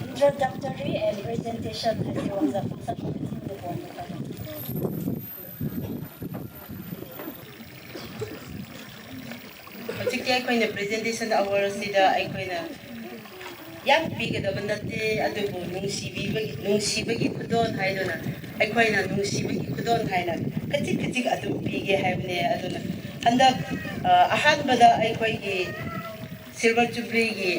introductory and presentation haibo wangjiu function committee niu bambo. Hojikti ꯑꯩꯈꯣꯏꯅ presentation hour sida ꯑꯩꯈꯣꯏꯅ ꯌꯥꯝ ꯄꯤꯒꯗꯕ ꯅꯠꯇꯦ, ꯑꯗꯨꯕꯨ ꯅꯨꯡꯁꯤꯕꯤꯕꯒꯤ, ꯅꯨꯡꯁꯤꯕꯒꯤ ꯈꯨꯗꯣꯜ ꯍꯥꯏꯗꯨꯅ, ꯑꯩꯈꯣꯏꯅ ꯅꯨꯡꯁꯤꯕꯒꯤ ꯈꯨꯗꯣꯜ ꯍꯥꯏꯅ ꯈꯖꯤꯛ ꯈꯖꯤꯛ ꯑꯗꯨꯝ ꯄꯤꯒꯦ ꯍꯥꯏꯕꯅꯦ꯫ ꯑꯗꯨꯅ ꯍꯟꯗꯛ, ꯑ, ꯑꯍꯥꯟꯕꯗ ꯑꯩꯈꯣꯏꯒꯤ silver jubileeꯒꯤ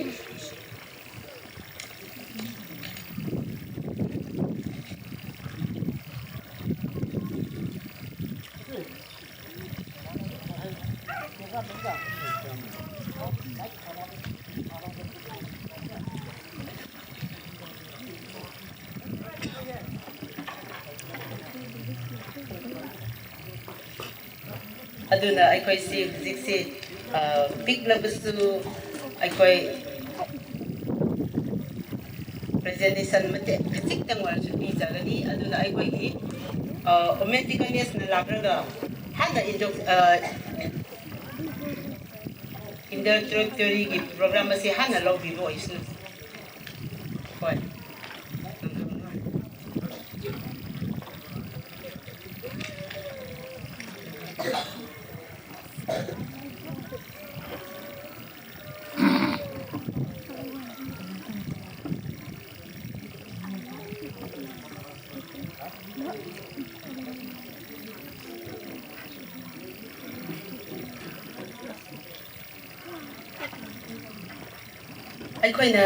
ꯑꯗꯨꯅ ꯑꯩꯈꯣꯏꯁꯤ ꯍꯧꯖꯤꯛꯁꯤ, ꯑ, ꯄꯤꯛꯂꯕꯁꯨ ꯑꯩꯈꯣꯏ presentation ꯃꯇꯦꯛ ꯈꯖꯤꯛꯇꯪ ꯑꯣꯏꯔꯁꯨ ꯄꯤꯖꯒꯅꯤ꯫ ꯑꯗꯨꯅ ꯑꯩꯈꯣꯏꯒꯤ, ꯑ, women deaconessꯅ ꯂꯥꯛꯂꯒ ꯍꯥꯟꯅ introduc-, ꯑ, introductoryꯒꯤ program ꯑꯁꯤ ꯍꯥꯟꯅ ꯂꯧꯕꯤꯕ ꯑꯣꯏꯁꯅꯨ꯫ ꯍꯣꯏ꯫ ꯑꯩꯈꯣꯏꯅ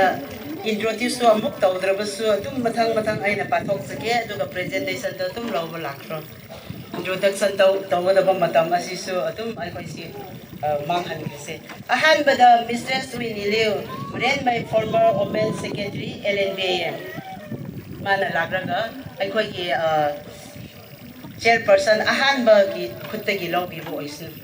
introduce ꯁꯨ ꯑꯃꯨꯛ ꯇꯧꯗ꯭ꯔꯕꯁꯨ ꯑꯗꯨꯝ ꯃꯊꯪ ꯃꯊꯪ ꯑꯩꯅ ꯄꯥꯊꯣꯛꯆꯒꯦ, ꯑꯗꯨꯒ presentation ꯗ ꯑꯗꯨꯝ ꯂꯧꯕ ꯂꯥꯛꯈ꯭ꯔꯣ꯫ Introduction ꯇꯧ-, ꯇꯧꯒꯗꯕ ꯃꯇꯝ ꯑꯁꯤꯁꯨ ꯑꯗꯨꯝ ꯑꯩꯈꯣꯏꯁꯤ, ꯑ, ꯃꯥꯡꯍꯟꯈ꯭ꯔꯁꯦ꯫ ꯑꯍꯥꯟꯕꯗ Mistress ꯋꯤꯅꯤꯂꯤꯎ, ꯃꯔꯦꯟꯃꯩ former women secretary, L N B A M꯫ ꯃꯥꯅ ꯂꯥꯛꯂꯒ ꯑꯩꯈꯣꯏꯒꯤ, ꯑ, chairperson ꯑꯍꯥꯟꯕꯒꯤ ꯈꯨꯠꯇꯒꯤ ꯂꯧꯕꯤꯕ ꯑꯣꯏꯁꯅꯨ꯫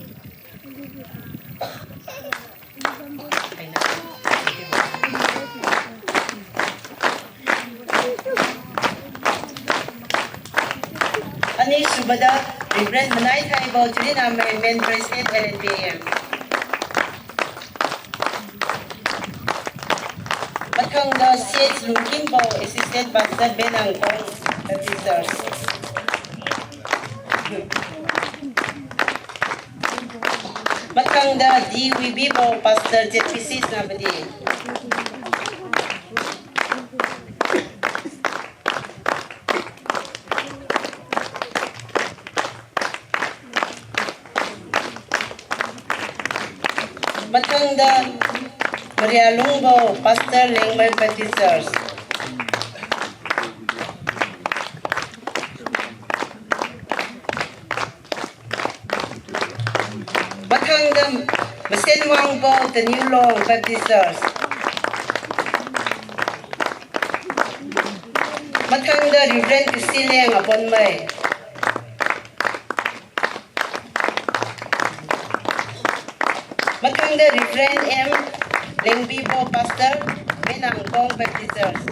ꯑꯅꯤꯁꯨꯕꯗ Reverend ꯃꯅꯥꯏꯊꯥꯏꯕꯧ ꯆꯨꯔꯤꯅꯥꯃꯩ, Men President, L N B A M꯫ ꯃꯊꯪꯗ C H ꯂꯨꯡꯀꯤꯡꯕꯧ, Assistant Pastor, ꯕꯦꯅꯥꯡꯀꯣꯡ Baptist Church꯫ ꯃꯊꯪꯗ D ꯋꯤꯕꯤꯕꯧ, Pastor, Z P C Senapati. ꯃꯊꯪꯗ ꯃꯔꯤꯌꯥꯂꯨꯡꯕꯧ, Pastor, ꯂꯦꯡꯃꯩ Baptist Church꯫ ꯃꯊꯪꯗ ꯃꯁꯦꯟꯋꯥꯡꯕꯧ, ꯇꯅ꯭ꯌꯨꯂꯣꯡ Baptist Church꯫ ꯃꯊꯪꯗ Reverend ꯀꯤꯁꯤꯂꯦꯡ, ꯑꯄꯣꯟꯃꯩ꯫ ꯃꯊꯪꯗ Reverend M ꯂꯦꯡꯕꯤꯕꯧ, Pastor, ꯃꯦꯅꯥꯡꯀꯣꯡ Baptist Church꯫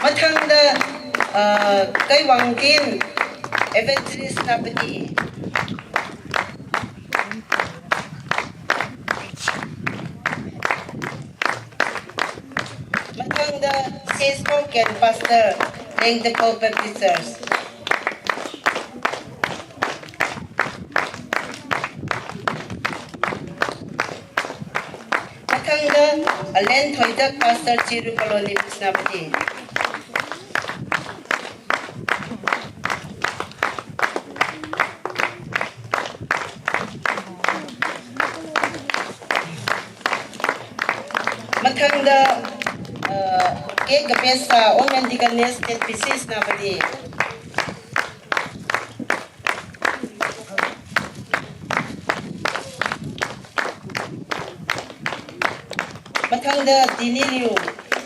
ꯃꯊꯪꯗ, ꯑ, ꯀꯩꯋꯥꯡꯊꯦꯝ Evangelist ꯁꯦꯅꯥꯄꯇꯤ꯫ ꯃꯊꯪꯗ ꯁꯦꯁ ꯀꯧꯀꯦꯟ, Pastor, ꯂꯦꯡꯗꯀꯧ Baptist Church꯫ Alen Thoidak, Pastor Chiru Colony, Bishnapati. Mathangda, uh, K Gapesa, Women Deaconess, T P C, Senapati. Mathangda Diniliu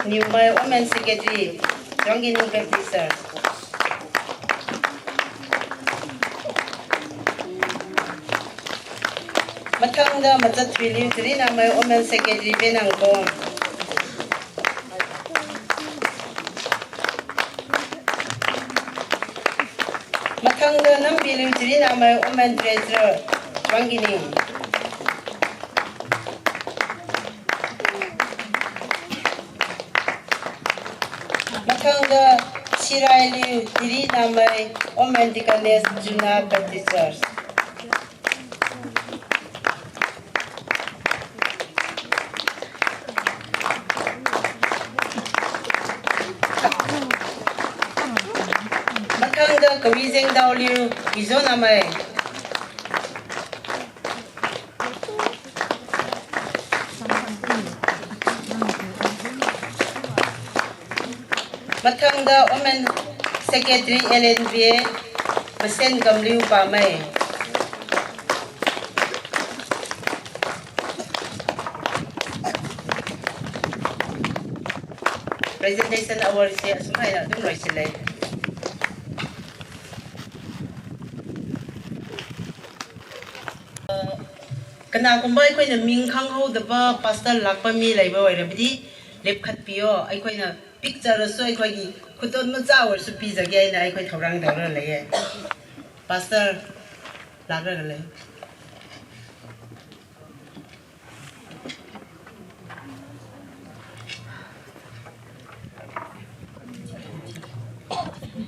Niumai, Women Secretary, Jangini Baptist Church. Mathangda Machathuiliu Tirinamai, Women Secretary, Penangkom. Mathangda Nambiliu Tirinamai, Women Treasurer, Jangini. Mathangda Sirailiu Tirinamai, Women Deaconess, Juna Baptist Church. Mathangda Kawijengdaoliu Izonamai. Mathangda Women Secretary L N B A, Masenkamliu Pamai. Presentation award se asumaira adum loisile. Kanakumbo ꯑꯩꯈꯣꯏꯅ ꯃꯤꯡ ꯈꯪꯍꯧꯗꯕ pastor ꯂꯥꯛꯄ ꯃꯤ ꯂꯩꯕ ꯑꯣꯏꯔꯕꯗꯤ ꯂꯦꯞꯈꯠꯄꯤꯌꯣ꯫ ꯑꯩꯈꯣꯏꯅ ꯄꯤꯛꯆꯔꯁꯨ ꯑꯩꯈꯣꯏꯒꯤ ꯈꯨꯗꯣꯜ ꯃꯆꯥ ꯑꯣꯏꯔꯁꯨ ꯄꯤꯖꯒꯦ ꯍꯥꯏꯅ ꯑꯩꯈꯣꯏ ꯊꯧꯔꯥꯡ ꯇꯧꯔꯒ ꯂꯩꯌꯦ꯫ Pastor ꯂꯥꯛꯂꯒ ꯂꯩ꯫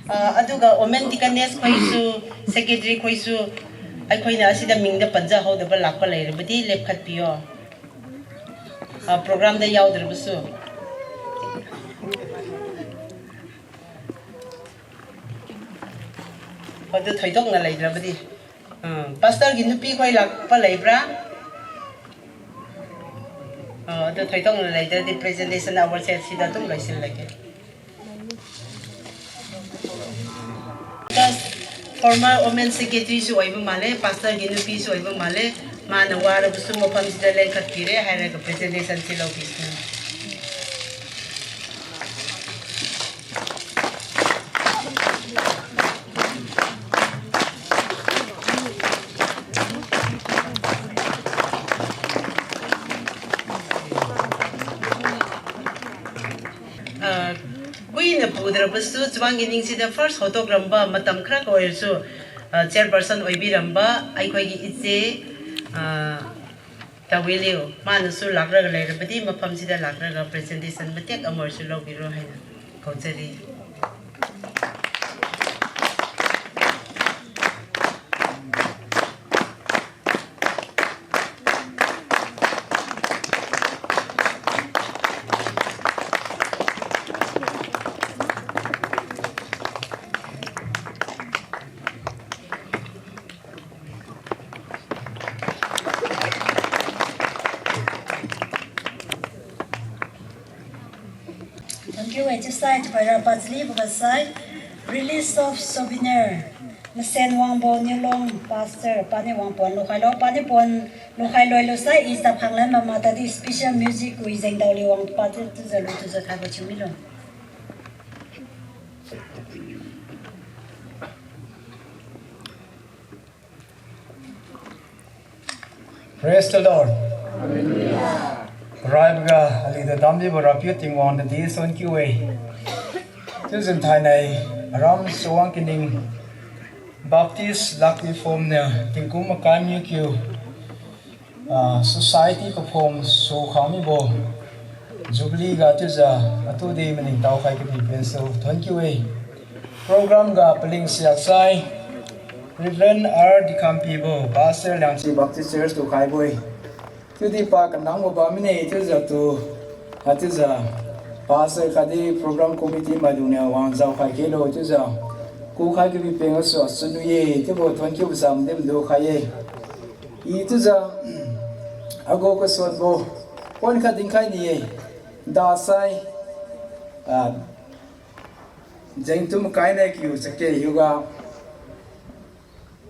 ꯑ, ꯑꯗꯨꯒ women deaconess ꯈꯣꯏꯁꯨ, secretary ꯈꯣꯏꯁꯨ, ꯑꯩꯈꯣꯏꯅ ꯑꯁꯤꯗ ꯃꯤꯡꯗ ꯄꯟꯖꯍꯧꯗꯕ ꯂꯥꯛꯄ ꯂꯩꯔꯕꯗꯤ ꯂꯦꯞꯈꯠꯄꯤꯌꯣ꯫ ꯑ, program ꯗ ꯌꯥꯎꯗ꯭ꯔꯕꯁꯨ꯫ ꯑꯗꯨ ꯊꯣꯏꯗꯣꯛꯅ ꯂꯩꯇ꯭ꯔꯕꯗꯤ, ꯑ, pastor ꯒꯤ ꯅꯨꯄꯤ ꯈꯣꯏ ꯂꯥꯛꯄ ꯂꯩꯕ꯭ꯔꯥ? ꯑ, ꯑꯗꯨ ꯊꯣꯏꯗꯣꯛꯅ ꯂꯩꯇ꯭ꯔꯗꯤ presentation hour ꯁꯦ ꯁꯤꯗ ꯑꯗꯨꯝ ꯂꯣꯏꯁꯤꯜꯂꯒꯦ꯫ Former women secretary ꯁꯨ ꯑꯣꯏꯕ ꯃꯥꯜꯂꯦ, pastor ꯒꯤ ꯅꯨꯄꯤꯁꯨ ꯑꯣꯏꯕ ꯃꯥꯜꯂꯦ꯫ ꯃꯥꯅ ꯋꯥꯔꯕꯁꯨ ꯃꯐꯝꯁꯤꯗ ꯂꯦꯡꯈꯠꯄꯤꯔꯦ ꯍꯥꯏꯔꯒ presentation ꯁꯤ ꯂꯧꯕꯤꯁꯅꯨ꯫ ꯑ, ꯀꯨꯏꯅ ꯄꯨꯗ꯭ꯔꯕꯁꯨ ꯆꯨꯋꯥꯡꯒꯤ ꯅꯤꯡꯁꯤꯗ first ꯍꯧꯗꯣꯛꯔꯝꯕ ꯃꯇꯝ ꯈꯔ ꯑꯣꯏꯔꯁꯨ, ꯑ, chairperson ꯑꯣꯏꯕꯤꯔꯝꯕ ꯑꯩꯈꯣꯏꯒꯤ ꯏꯆꯦ, ꯑ, ꯇꯥꯋꯤꯂꯤꯎ, ꯃꯥꯅꯁꯨ ꯂꯥꯛꯂꯒ ꯂꯩꯔꯕꯗꯤ ꯃꯐꯝꯁꯤꯗ ꯂꯥꯛꯂꯒ presentation ꯃꯇꯦꯛ ꯑꯃ ꯑꯣꯏꯔꯁꯨ ꯂꯧꯕꯤꯔꯣ ꯍꯥꯏꯅ ꯀꯧꯖꯔꯤ꯫ Thank you, eh, chiusai, chiupaira pachili bukasai, release of souvenir. Masen wangbo Niulong Pastor, pani wangpon lukhailo, pani pon lukhai loilusai, i chap khanglan bam matadi special music wi jengdaoli wang pati tujalu tuja khaibo chiumilo. Praise the Lord. Raiboga aliu da damdibo Rapiu Tingwang nadi suan kiu-e. Chiujiu thainai aram Suwang Kining Baptist Lakpui Phom niu tingkum makai mikiu, ah, society paphom su khang mibo Jubilee ga chiujiu atudi maningtao khai kabi pensu thuon kiu-e. Program ga paling siaksai Reverend R Dikhampibo, Pastor Liangchi Baptist Church tu khaibo-e. Chiudi pa kanangbo bam mine chiujiu tu Haichiujiu pastor khatdi program committee maidungniu wang jaokhai kelo chiujiu kukhai kabi peng gasu achun wi-e chiubo thuon kiubo cham di madukhai-e. I chiujiu agu kasuanbo pon khat dinkhai ni-e. Dasai, ah, jengtu makai nai kiu chake hiuga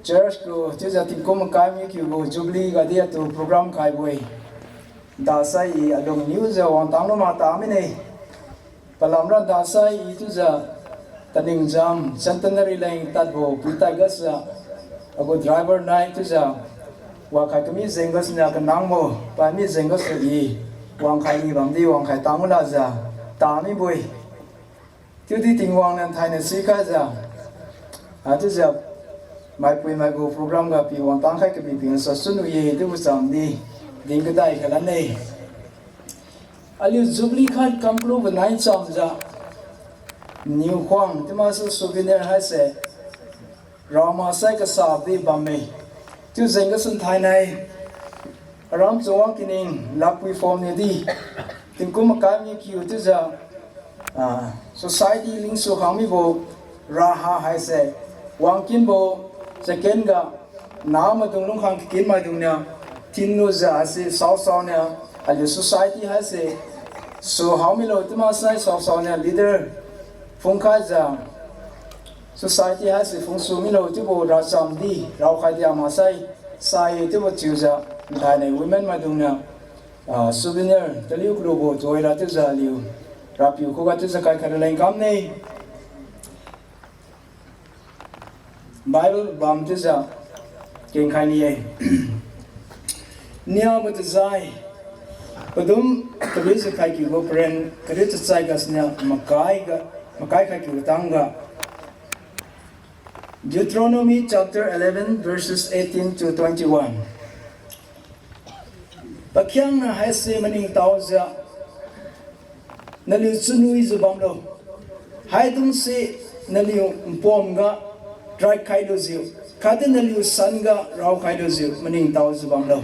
church gu chiujiu tingkum makai mi kiu gu Jubilee gadi atu program khaibo-e. Dasai i alung niujiu wangtang lu mata mine. Palamra dasai i chiujiu Taningjam Centenary leng tadbo pui tad gasu agu driver nai chiujiu wakhai kami jeng gasuniu kanangbo, pai mi jeng gasu i wangkhai ni bamdi wangkhai tang lajiu ta mibo-e. Chiudi Tingwang niu thainai sikhaijiu, haichiujiu maipui maigu program ga pi wangtang khai kabi peng gasu achun wi-e chiubo chamdi din kadai khalan-e. Aliu Jubilee khat kamklubo nai chamjiu niu khuang chiu masu souvenir haise rao maksai kasabdi bamme. Chiu jeng gasun thainai aram Chawang Kining Lakpui Phom niudi tingkum makai mi kiu chiujiu, ah, society lingsu khang mibo raha haise wangkinbo second ga namaidung lungkhang kakin maidungniu thinlujiu haise saosao niu aliu society haise su hao milo chiu maksai saosao niu leader phungkhaijiu society haise phungsu milo chiubo rachamdi raokhai di maksai sai chiubo chiujiu thainai women maidungniu, ah, souvenir taliu kalubo joira chiujiu aliu Rapiu khuga chiujiu kaikhai raleng kamne. Bible bam chiujiu kengkhai ni-e. Niabo tajai padum kariujiu khai kiubo paren kariu tachai gasuniu makai ga, makai khai kiu tangga Deuteronomy chapter eleven, verses eighteen to twenty-one. Pakhiangna haise maningtaojiu naliu chunwijiu bamlo. Haidungse naliu npomga raikkhai lujiu, khatdi naliu sanga raokhai lujiu maningtaojiu bamlo.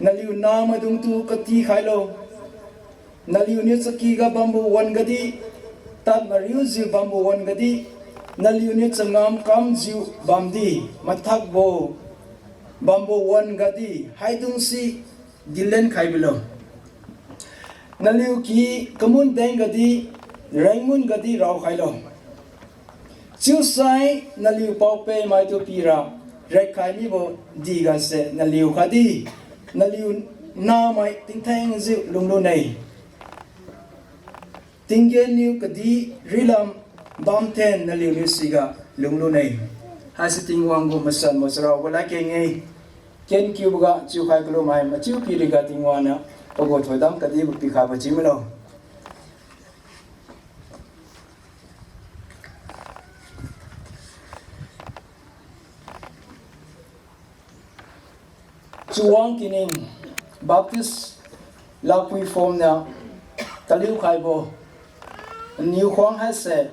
Naliu namaidungtu katikhailo. Naliuniu chakyga bambo wan-gadi, tad mariujiu bambo wan-gadi, naliuniu changam kamjiu bamdi, mathakbo bambo wan-gadi, haidungse dilenkhai bilo. Naliu ki kamun deng-gadi, rengmun-gadi raokhailo. Chiusai naliu pao-peh maitu pira rekkhai mibo digase naliu khatdi naliu namai tingthengjiu lunglune. Tinggenniu kadih rilam bamthen naliuniu siga lunglune. Haise Tingwang gu masanbo charaobo ladkeng-e. Kenkiuboga chiukhai kalumai machiu piriga Tingwang niu pagu thoidam kadibo pikhaibo chiu milo. Chawang Kining Baptist Lakpui Phom niu taliu khaibo niu khuang haise,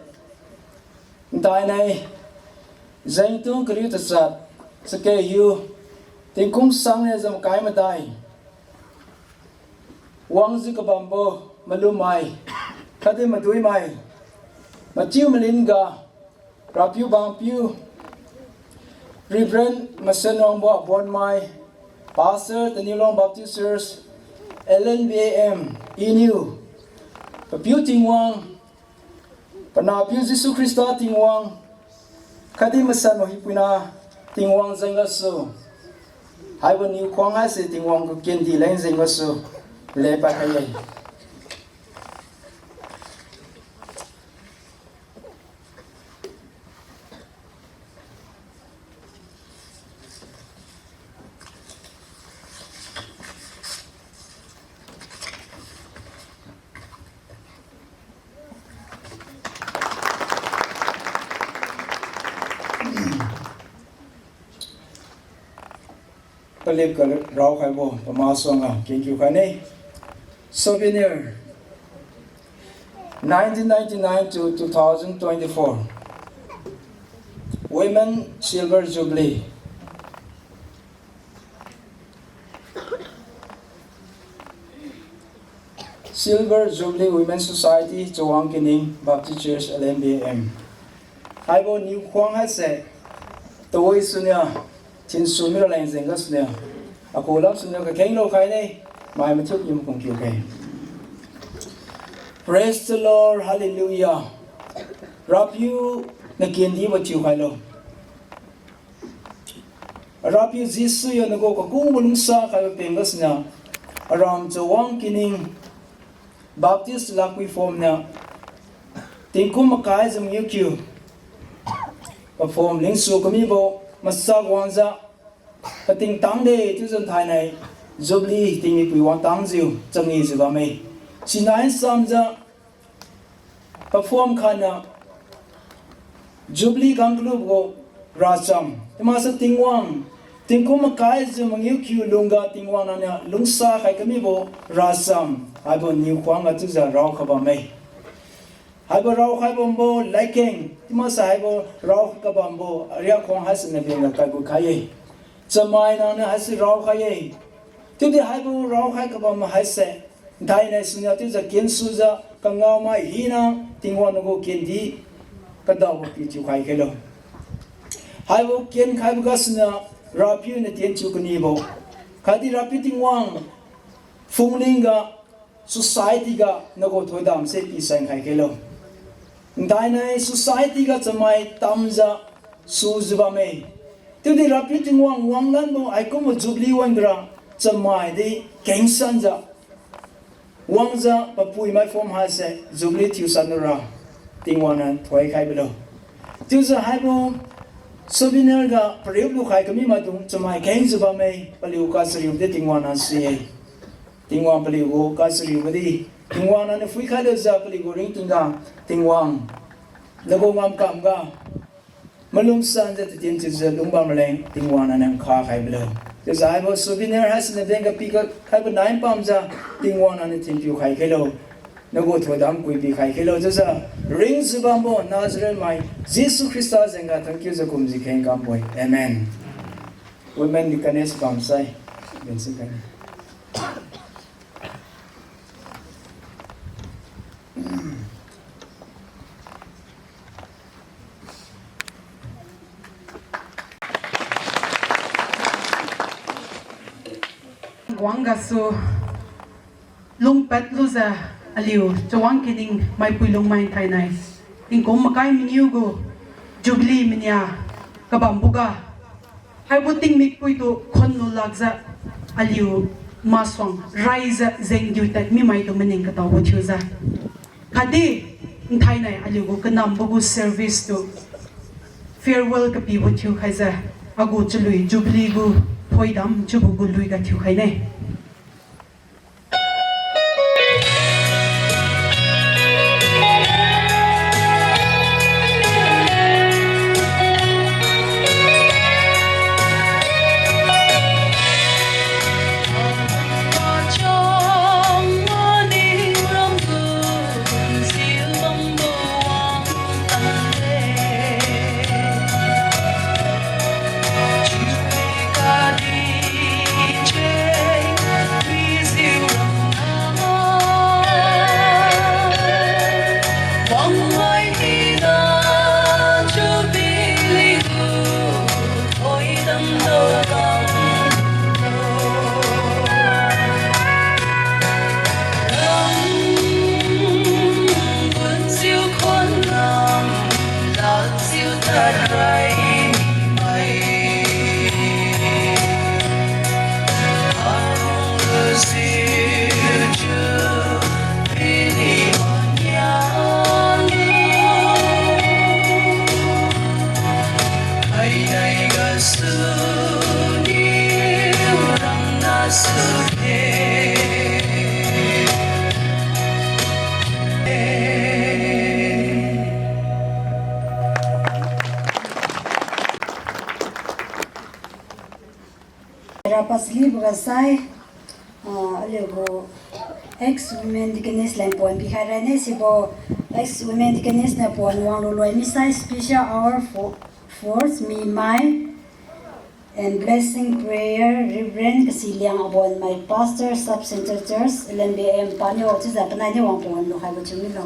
ntainai jengtung kariu tachat, chakhe hiu tingkum sang niu jam kai madai wangjiu kabambo malummai khatdi maduimai machiu malinga Rapiu Bangpiu, Reverend Masenwangbo Abonmai, Pastor, Taniulong Baptist Church, L N B A M, Iniu, Papiu Tingwang, Panahpiu Jesu Khrista Tingwang, khatdi Masanbo Hiupuina Tingwang jeng gasu, haibo niu khuang haise Tingwang gu kendi leng jeng gasu lepad khai-e. Palip ga raokhaibo pama suangga kengkiu khaine. Souvenir, nineteen ninety-nine to two thousand twenty-four, Women Silver Jubilee. Silver Jubilee Women Society, Chawang Kining Baptist Church, L M B M. Haibo niu khuang haise, tawoi sunia, thinsu mira leng jeng gasunia, akhulam sunia kakheng lo khai ne, mai mathiu yum kung kiu khe. Praise the Lord, hallelujah. Rapiu, nakendi bo thiu khai lo. Rapiu Jesu yo, nagu kakungbo lungsa khaibo peng gasina, aram Chawang Kining Baptist Lakpui Phom niu, tingkum makai jam ngiu kiu, paphom lingsu kamibo, masak wangjiu, pating tangde chiujiu thainai, Jubilee tingmipui wangtangjiu, changijiu bamme. Sinai samjiu, paphom khatniu, Jubilee kang kalubo racham, chiumaksa Tingwang, tingkum makai jiu mangiu kiu lungga Tingwang nangniu lungsa khai kamibo racham, haibo niu khuang ga chiujiu raokhai bamme. Haibo raokhai bambo ladkeng, chiumaksa haibo raokhai kabambo ariak khuang haise nabengga kaigu khai-e. Chamai nangniu haise raokhai-e. Chiudi haibo raokhai kabam haise, thainai suniu chiujiu kensujiu kangaomai hina Tingwang nagu kendi kadaobo pi thiukhai khailo. Haibo kenkhaibo gasuniu Rapiu niu tien thiu kanibo, khatdi Rapiu Tingwang phungling ga society ga nagu thoidamse pisan khai khailo. Thainai society ga chamai tamjiu sujiu bamme. Chiudi Rapiu Tingwang wanglanbo haikumbo Jubilee wan-ga ra chamai di kengsanjiu wangjiu papui mai phom haise Jubilee thiusan lura Tingwang niu thoikhai bilo. Chiujiu haibo souvenir ga pariu lukhai kami maidung chamai kengjiu bamme, paliu kachariu di Tingwang niu si-e. Tingwang paliugu kachariubo di Tingwang nangniu phuikhai lujiu paliugu ringtingga Tingwang nagu ngamkamga malum sanjiu tatien thiujiu lungbam raleng Tingwang nangniu nkha khai bilo. Chiujiu haibo souvenir haisiniu dengga pikhaibo nai pamjiu Tingwang nangniu thinpiu khai khailo. Nagu thoidam kuipi khai khailo chiujiu ringjiu bambo Nazareth mai Jesu Khrista jengga thangkiujiu kumjiu kheng kambo-e. Amen. Women deaconess bamsai, bensin khai. Wang gasu lungpad lujiu aliu Chawang Kining maipui lungmai thainai tingkum makai mangiu gu Jubilee mania kabamboga haibo tingmik puitu khunlu lakjiu aliu masuang raijiu jengdiu tad mimaitu maning kataobo thiujiu khatdi nthainai aliugu kanambo gu service tu farewell kapibo thiukhaijiu agu chalui Jubilee gu thoidam chiubo gu lui ga thiukhaine. Ra pasli buga sai, ah, aliugu ex women deaconess leng pon pikhai rane sibo ex women deaconess niu pon wanglu loi misai special hour for, force mi mai, And blessing prayer, Reverend Kasiliang Abonmai, Pastor, Sub Central Church, L M B M, Panyo, chiujiu panai di wang pon lu haibo chiu milo.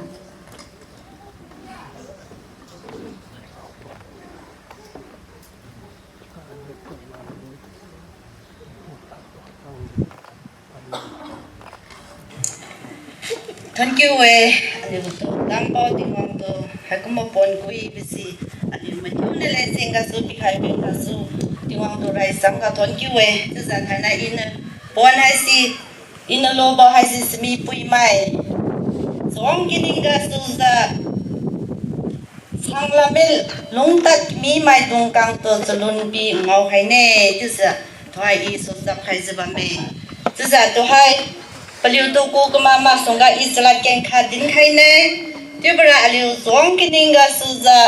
Thank you e, aliu tu, dambao Tingwang tu, haikumbo pon kui bisi, aliu mathiu niu leng jeng gasu, pikhai peng gasu, Tingwang tu rai sam ga thank you e, chiujiu thainai iniu, pon haise, iniu lubo haise Sumi Puimai. Suang kining gasu jiu, Sanglamil lungtad kami maidung khang tu chalun pi ngao haine, chiujiu tuhai i sosap khaijiu bamme. Chiujiu tuhai paliu tu ku kama masuangga i chalad kengkha dinkhaine. Chiubora aliu suang kining gasu jiu,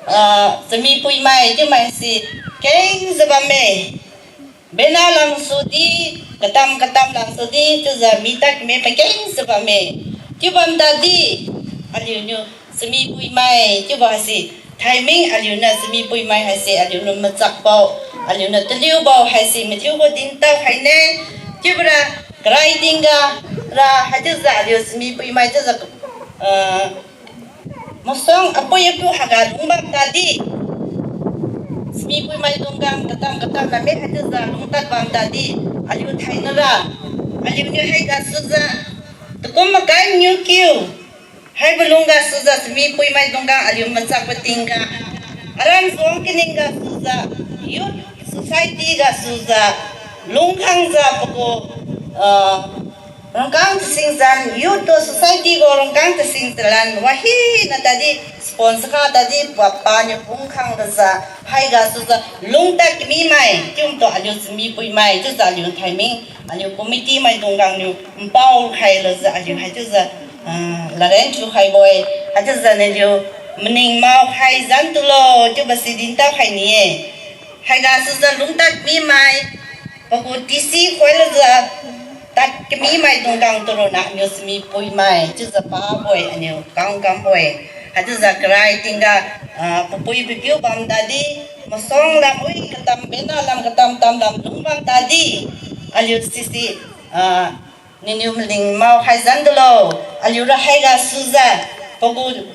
ah, Sumi Puimai chiumai si kengjiu bamme. Bena lamsudi, katam katam lamsudi, chiujiu mi tad kami pakeng jiu bamme. Chiubam tadi, aliuniu Sumi Puimai chiubo haise, thaiming aliuniu Sumi Puimai haise, aliuniu machakbo, aliuniu taliubo haise, mathiubo dintao khaine, chiubora karai tingga, ra haichiujiu aliu Sumi Puimai chiujiu, ah, masuang apui apiu haiga lungbam tadi, Sumi Puimai dungkang katam katam lame haichiujiu lungtad bam tadi, aliu thainara, aliuniu haiga sujiu, takum makai niu kiu, haibo lungga sujiu Sumi Puimai dungkang aliu machakbo tingga, aram suang kining ga sujiu, youth society ga sujiu, lungkhangjiu pagu, ah, rangkang tasing jan, youth tu society gu rangkang tasing jalan, wahina tadi, sponsor kha tadi, papa niu phungkhang rajiu, haiga sujiu, lungtad kami mai, chiumtu aliu Sumi Puimai, chiujiu aliu thaiming, aliu committee maidung khang niu, npao khai lajiu aliu haichiujiu, ah, laren thiu khaibo-e, haichiujiu naliu, maning mao khai jan tulo, chiubo si dintao khai ni-e. Haiga sujiu lungtad kami mai, pagu tisi khoi lajiu, tad kami maidung khang tu ronna aniu Sumi Puimai, chiujiu pabo-e, aniu kangkambo-e. Haichiujiu karai tingga, ah, papui papiu bam tadi, masuang lam wi katam bena lam katam tam lam lungbam tadi, aliu sisi, ah, niniu maning mao khai jan tulo, aliura haiga sujiu, pagu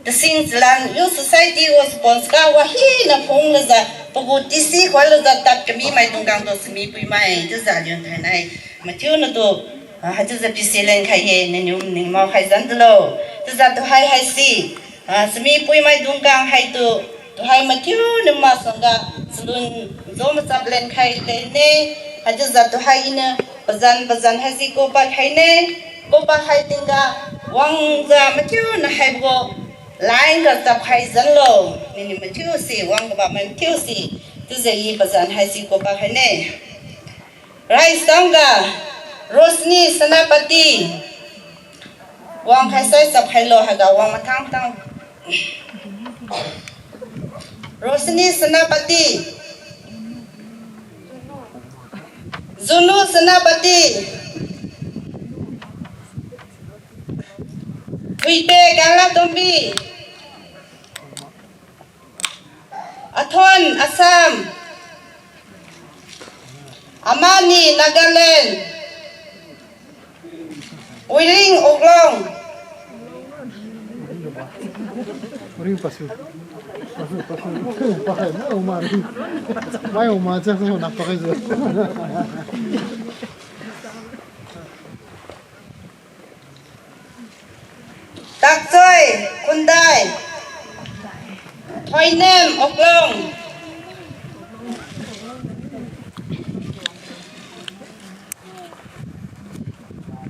tasing jalan, youth society gu sponsor ga wahina phung lajiu, pagu tisi khoi lajiu tad kami maidung khang tu Sumi Puimai, chiujiu aliu thainai. Mathiu natu, ah, haichiujiu pisi lenkhai-e, niniu maning mao khai jan tulo. Chiujiu tuhai haise, ah, Sumi Puimai dungkang haitu, tuhai mathiu niu masuangga, chalun jo machap lenkhai lenne, haichiujiu tuhai iniu, pazan pazan haise kupa khaine, kupa khai tingga, wangjiu mathiu niu haibo, line ga chap khai janlo, niniu mathiu si, wang kabam mathiu si, chiujiu i pazan haise kupa khaine. Raisangga, Rosni Senapati. Wang khaisai chap khailo haiga wang mathang tang. Rosni Senapati. Junu Senapati. Huite Kanglatombi. Athon Assam. Amani Nagaland. Uiring Uklong. Uiring pasu. Pasu, pasu. Pakai, mai uma ri. Mai uma je, sai na pakai je. Takchoi, Khundai. Thoinem, Uklong.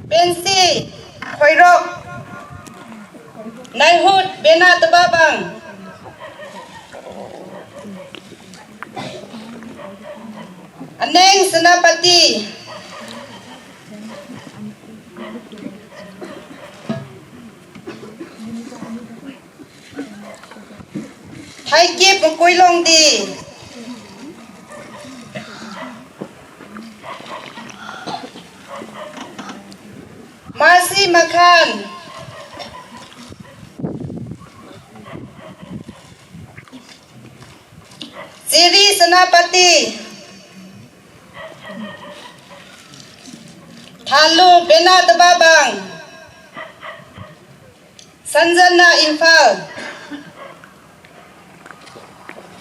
Pensi, Khoirok. Naihut, Bena Tababang. Aneng, Senapati. Thaikip, Makuilongdi. Masi Makhan. Siri Senapati. Alu Bena Tababang, Sanjana Imphal,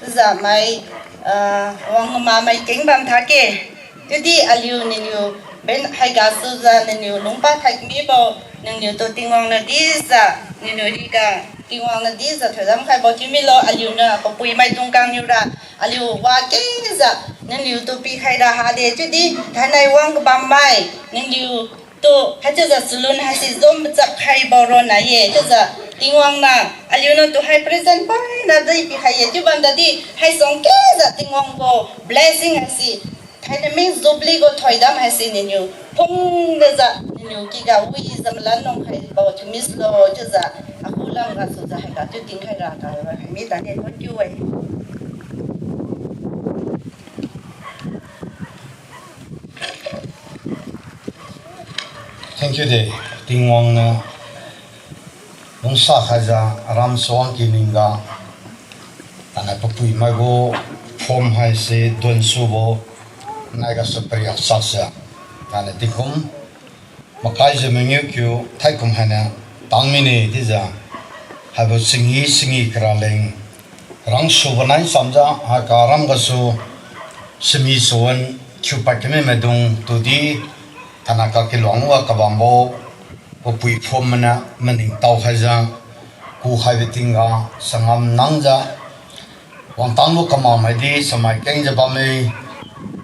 chiujiu mai, ah, wang ma mai keng bam thakge. Chiudi aliu niniu ben haiga sujiu niniu lungpa thai mibo, niniu tu Tingwang niu dijiu, niniu riga Tingwang niu dijiu thoidam khaibo chiu milo, aliuniu papui maidung kangniura aliu wa kengjiu niniu tu pikhai ra hade, chiudi thainai wang kabam mai niniu tu haichiujiu salon haise zom pachap khaibo ronna ye, chiujiu Tingwang niu aliuniu tu hai present poina di pikhai ye, chiu bam tadi hai suang kejiu Tingwang gu blessing haise, thainai mi jubilee gu thoidam haise niniu phungjiu, niniu kiga wijiu malan nung khaibo thiu mislo, chiujiu akhu lam gasujiu haiga chiu tingkhai ra kara hai mi tadi thon kiu-e. Thank you de, Tingwang niu lungsa khaijiu aram suang kining ga, thainai papui mai gu phom haise donsubo, nai gasu pariak sakjiu, thainai tingkum makaijiu mangiu kiu thaikum hainiu tang mine chiujiu, haibo singi singi kara leng rangsubo nai chamjiu haiga aram gasu sami suan thiupad kami maidung tudi, thainai kakiluang ga kabambo papui phom mainiu maningtao khaijiu, kukhaibo tingga sangam nangjiu, wangtangbo kamak maidi samai kengjiu bamme,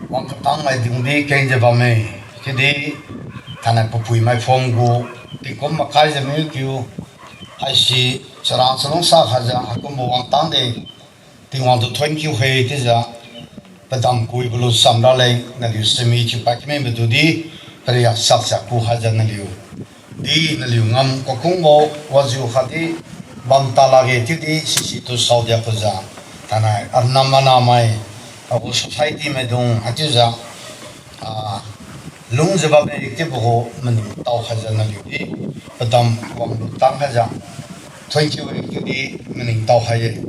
wang katang maidungdi kengjiu bamme, chiudi thainai papui mai phom gu tingkum makaijiu mangiu kiu haise chara chalungsa khaijiu haikumbo wangtangde, Tingwang tu thon kiu khe chiujiu, padam kuibo lu cham raleng naliu sami thiupad kami maidudi pariak sakjiu kukhaijiu naliu di naliu ngam kakungbo wajiu khatdi bam ta lakge chiudi sisi tu saodia kujiu, thainai arnam anamai agu society maidung haichiujiu, ah, lungjiu bamme chiubo gu maningtao khaijiu naliu di padam wanglu tang khaijiu thon kiu-e chiudi maningtao khai-e.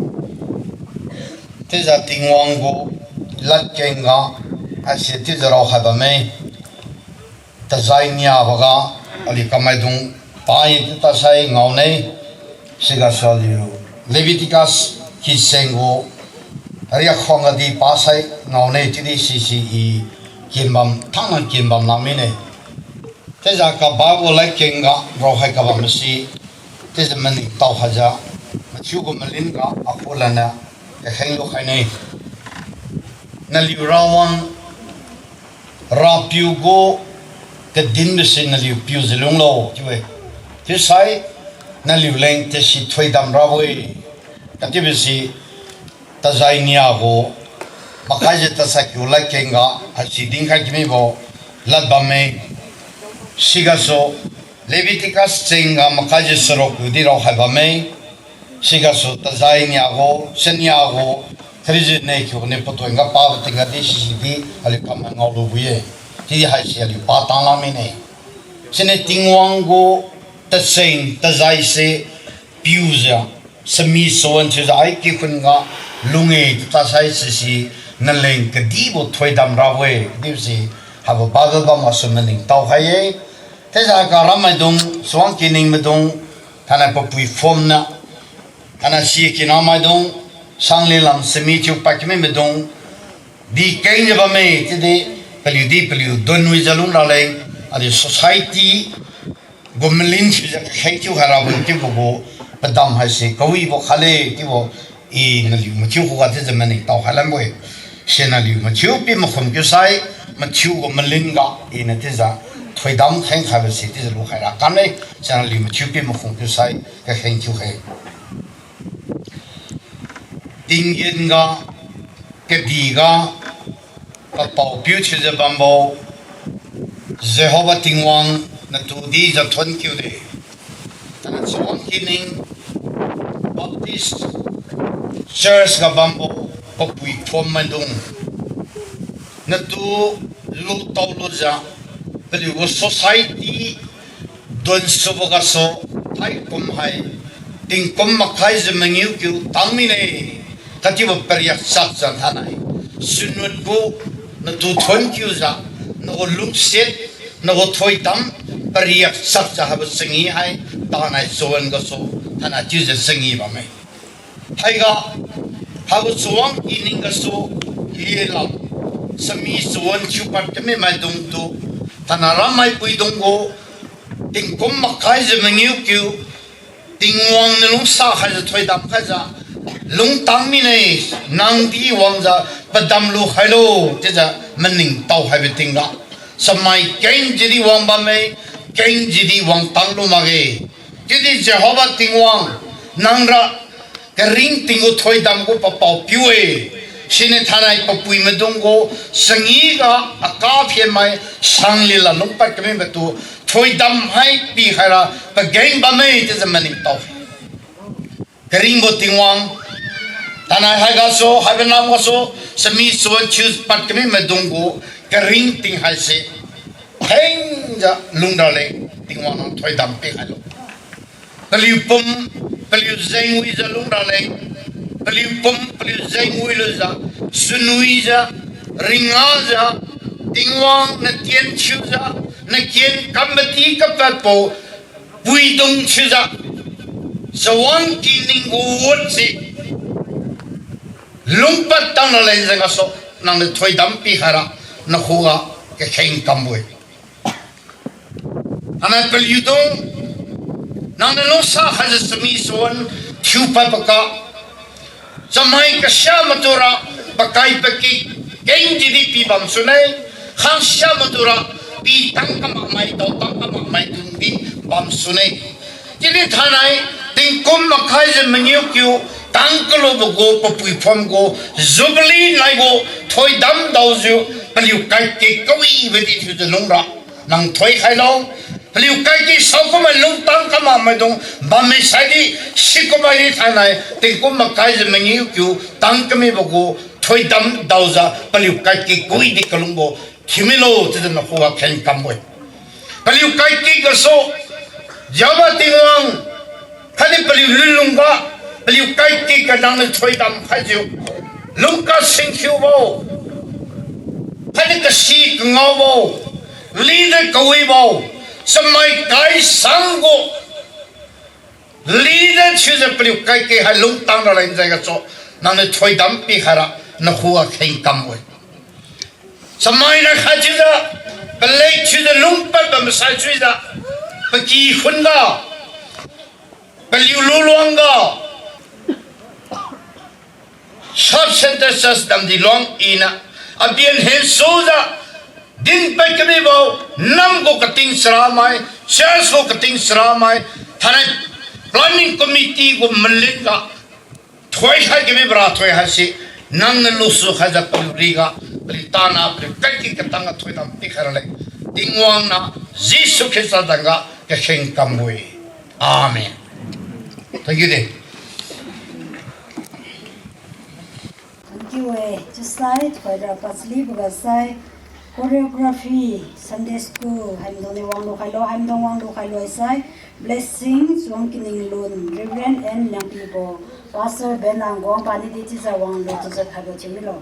Chiujiu Tingwang gu ladkeng ga haise chiujiu raokhai bamme. Tajai niaboga aliu kamaidung pai chiu tasai ngaone, sigasu aliu Leviticus kiseng gu riak khuang gadi pasai ngaone chiudi sisi i kenbam thangna kenbam la mine. Chiujiu kababo ladkeng ga raokhai kabam masi, chiujiu maningtao khaijiu, mathiu gu malin ga akhu laniu kakheng lu khaine. Naliu Rawang Rapiu gu kadinbo si naliu piujiu lunglo chiu-e. Chiusai naliu leng tasi thoidam rabo-e. Kachiubo si tajai nia gu makaijiu tasai kiu ladkeng ga haisi dinkhai kamibo lad bamme. Sigasu Leviticus cheng ga makaijiu charuk kiu di raokhai bamme. Sigasu tajai nia gu, chania gu, karijiu ne kiu niu patuan ga pabo tingga di sisi di aliu kamai ngaolubo-e. Chiudi haisi aliu pa tang la mine. Siniu Tingwang gu tacheng tajai se piujiu, sami suan thiujiu ai kikhun ga lung-e chiu tasai sisi naleng kadibo thoidam rabo-e chiubo si haibo Bible bam gasu maningtao khai-e. Chiujiu ga aram maidung, suang kining maidung, thainai papui phom na, thainai si kina maidung, sangli lam sami thiupad kami maidung di kengjiu bamme chiudi, paliu di paliu donwijiu lung raleng, aliu society gu malin thiujiu kakheng thiukhai rabo chiubo gu padam haise kawibo khatle chiubo i naliu mathiu khuga chiujiu maningtao khai lanbo-e. Si naliu mathiu pi makhum kiusai, mathiu gu malin ga iniu chiujiu thoidam kheng khaibo si chiujiu lukhai ra kamle, si naliu mathiu pi makhum kiusai kakheng thiu khe. Tinggen ga, kadih ga, papao piu thiujiu bambo, Jehovah Tingwang natu di jathon kiu de. Tana chawang kining Baptist Church ga bambo papui phom maidung, natu lutao lujiu, paliu gu society donsubo gasu, thaikum hai, tingkum makhaijiu mangiu kiu tang mine, katiubo pariak chakjiu thainai, sunut gu natu thon kiujiu, nagu lungsiat Nagu thoidam pariak chakjiu haibo changi hai, tanai chawan gasu, thainai chiujiu changi bamme. Haiga, haibo chawang kining gasu, lilam, chami chawan thiupad kami maidungtu, thainai rammai puidung gu, tingkum makhaijiu mangiu kiu, Tingwang niu lungsa khaijiu thoidam khaijiu, lungtang mine, nangdi wangjiu padam lu khailo, chiujiu maningtao haibo tingga, chamai kengjiudi wang bamme, kengjiudi wangtang lu makge. Chiudi Jehova Tingwang, nangra karingting gu thoidam gu papao piu-e. Siniu thainai papui maidung gu, changi ga aka phiamai, sanglila lungpad kami maitu, thoidam hai pikhaira pageng bamme chiujiu maningtao. Karingbo Tingwang, thainai haigasu, haibo nam gasu, chami chawan thiupad kami maidung gu, karingting haise, thengjiu lungraleng, Tingwang nang thoidam pikhailo. Paliu pum, paliu jengwijiu lungraleng, paliu pum, paliu jengwi lujiu, chunwijiu, ringajiu, Tingwang natien thiujiu, naken kam madi kapadbo, puidung thiujiu, chawang kining gu wutse, lungpad tang raleng jeng gasu, nangniu thoidam pikhaira, nakhuga kakheng kambo-e. Anai paliudung, nangniu lungsa khaijiu chami chawan thiupad paka, chamai kasia matura, pakai paki, kengjiudi pibam sune, khangsia matura, pitang kamakmai, daotang kamakmai dungdi bam sune. Chiudi thainai, tingkum makhaijiu mangiu kiu, tang kalubo gu, papui phom gu, Jubilee nai gu, thoidam daojiu, paliu kaike kawibo di thiujiu lungra, nang thoikhailo. Paliu kaike saokummai lungtang kamakmaidung bamme saidi, sikummaidi thainai, tingkum makhaijiu mangiu kiu, tang kamibo gu, thoidam daojiu, paliu kaike kawidi kalungbo thiumilo chiujiu nakhuga kheng kambo-e. Paliu kaike gasu, Jehova Tingwang, khatdi paliu lunlungga, paliu kaike ga nangniu thoidam khaijiu, lungka singkhiubo, khatdi kasi kangaobo, leader kawibo, chamai kai sang gu leader thiujiu paliu kaike hai lungtang raleng jeng gasu, nangniu thoidam pikhaira, nakhuga kheng kambo-e. Chamai na khat thiujiu, palek thiujiu lungpad bam masai thiujiu, paky khunga, paliu luluangga, Sub Centre Church damdi luang iniu, apian hensujiu, dinpad kamibo, nam gu kating charamai, church gu kating charamai, thainai planning committee gu malinga, thoikhai kamibo rathoi haise, nangniu lusu khaijiu paliu riga, paliu tana, paliu kaike katangga thoidam pikhai raleng, Tingwang na, Jesu Khrista zanga, kakheng kambo-e. Amen. Thank you de. Thank you e. Chiusai, thoira pasli boga sai, choreography, Sunday school, haimdung ni wanglu khailo, haimdung wanglu khailo sai, blessing, Suang Kining Lun, Reverend N Niangpibo, Pastor Ben Angguang, pani di chiujiu wanglu chiujiu khaibo thiumilo.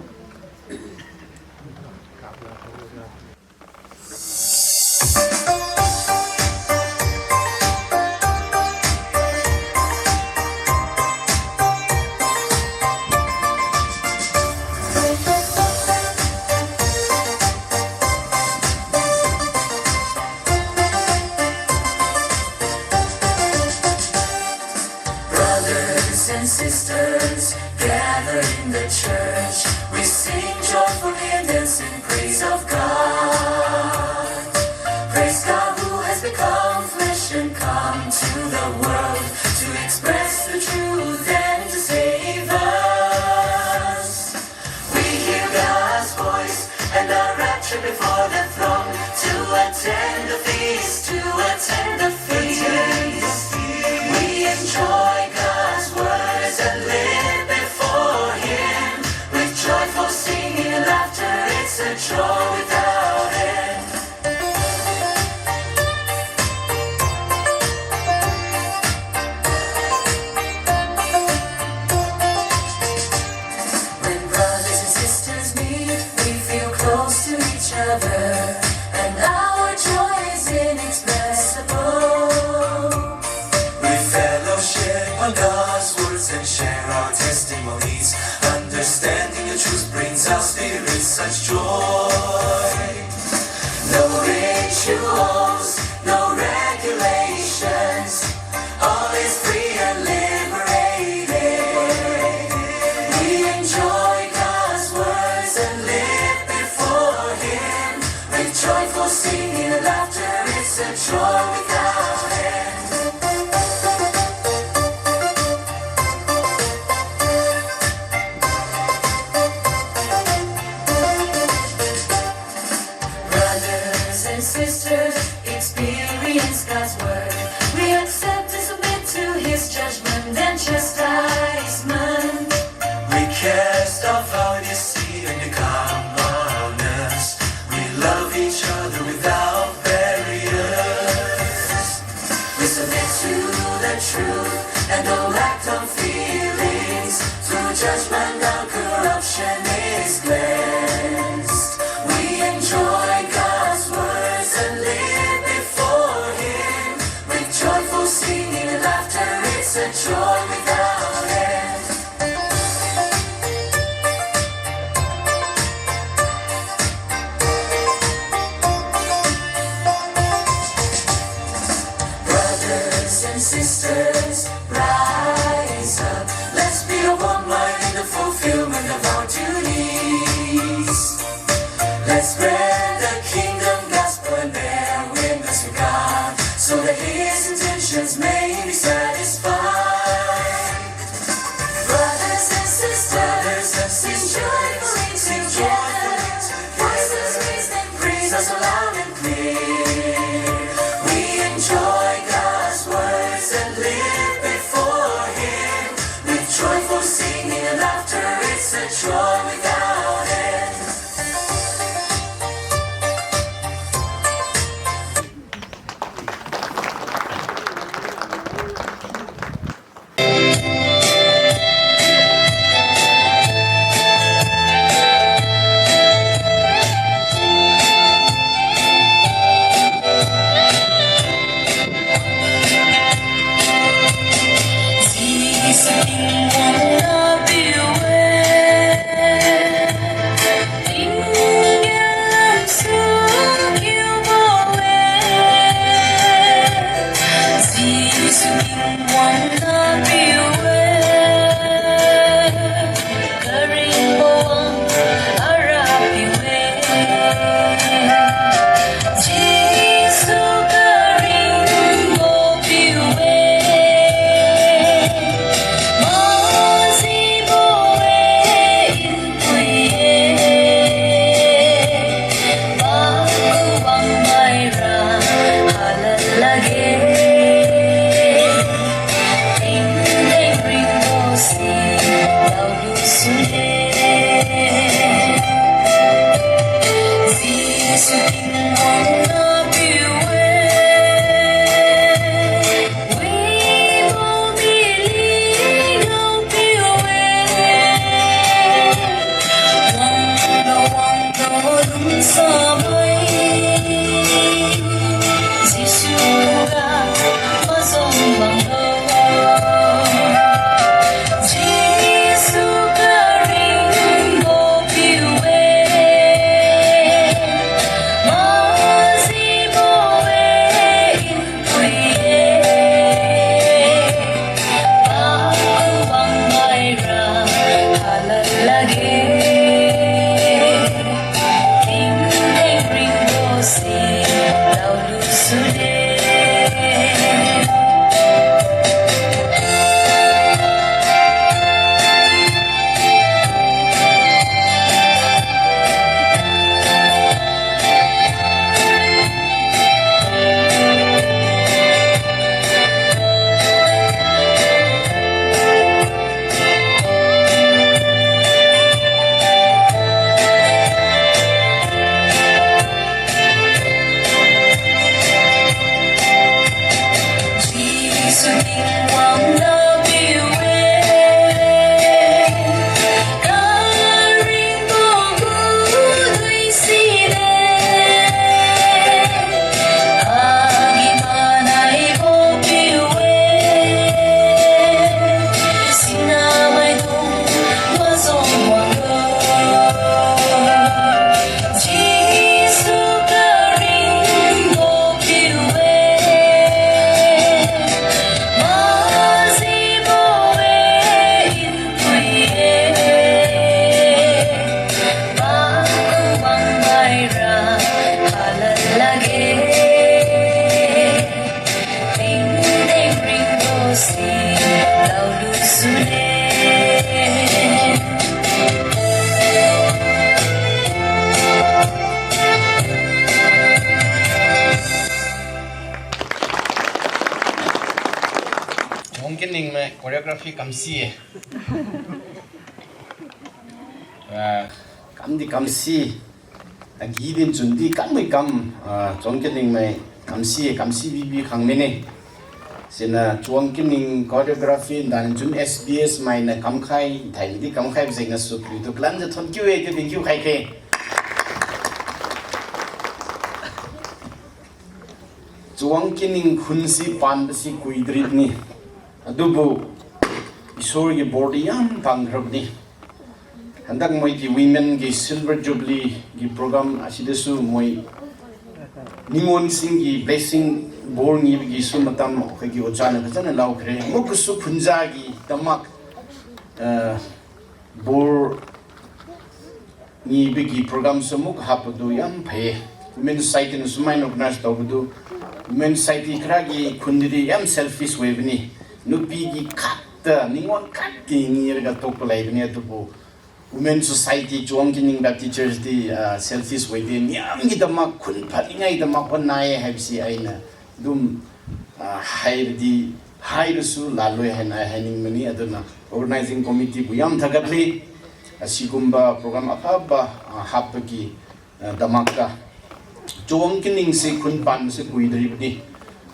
Brothers and sisters, gather in the church. We sing joyfully and dance in praise of God. Praise God who has become flesh and come to the world to express the truth and to save us. We hear God's voice and are raptured before the throne to attend the feast, to attend the feast. We enjoy God's words and live before Him with joyful singing and laughter. It's a God's words and share our testimonies. Understanding the truth brings our spirits such joy. No rituals, no regulations, all is free and liberated. We enjoy God's words and live before Him with joyful singing and laughter. It's a joy without end. Brothers and sisters, experience God's word. We accept and submit to His judgment and chastisement. We cast off our deceit and become honest. We love each other without barriers. We submit to the truth and don't act on feelings. Through judgment, our corruption is cleansed. We enjoy God's words and live before Him with joyful singing and laughter. It's a joy without end. Brothers and sisters, rise up. Let's be of one mind in the fulfillment of our duties. Let's spread the kingdom gospel and bear witness to God, so that His intentions may be satisfied. Brothers and sisters, sing joyfully together. Voices raised in praise are so loud and clear. We enjoy God's words and live before Him with joyful singing and laughter. It's a joy without end. Wangkining mai choreography kamsi-e. Ah, kamdi kamsi. Agi din chun di kam mai kam, ah, Chuang Kining mai kamsi, kamsi bibi khang mine. Siniu Chuang Kining choreography dan chun S B S mai niu kamkhai, thaidi kamkhai jeng niu supiu tu kalan jiu thon kiu e, kiu din kiu khai khe. Chuang Kining khun si panbo si kuidri ni. Adubu Isor gi bor di yam pangkhra bani. Handak moi gi Women gi Silver Jubilee gi program asidasu moi ningon sing gi blessing bor nibo gi su matam khuigi ojana kachana laokhre. Mukusu phunja gi tamak, eh, bor nibo gi program su muk hapbo du yam phai-e. Women Society niu sumai organize taobo du. Women Society kharagi khun di di yam selfish wi bani. Nupi gi khat ta, ningon khat gi niraga tokbo lai bani adubu. Women Society Chuang Kining Baptist Church di, ah, selfish wi di. Niam gi tamak khun phaningai tamak hon nai haibsi aina dum, ah, haidi, hailusu lalui haina haining mani aduna organizing committee bu yam thagat li. Asigumba program aphaba, ah, happa gi, ah, damakga. Chuang Kining si khun pan si kuidri bani.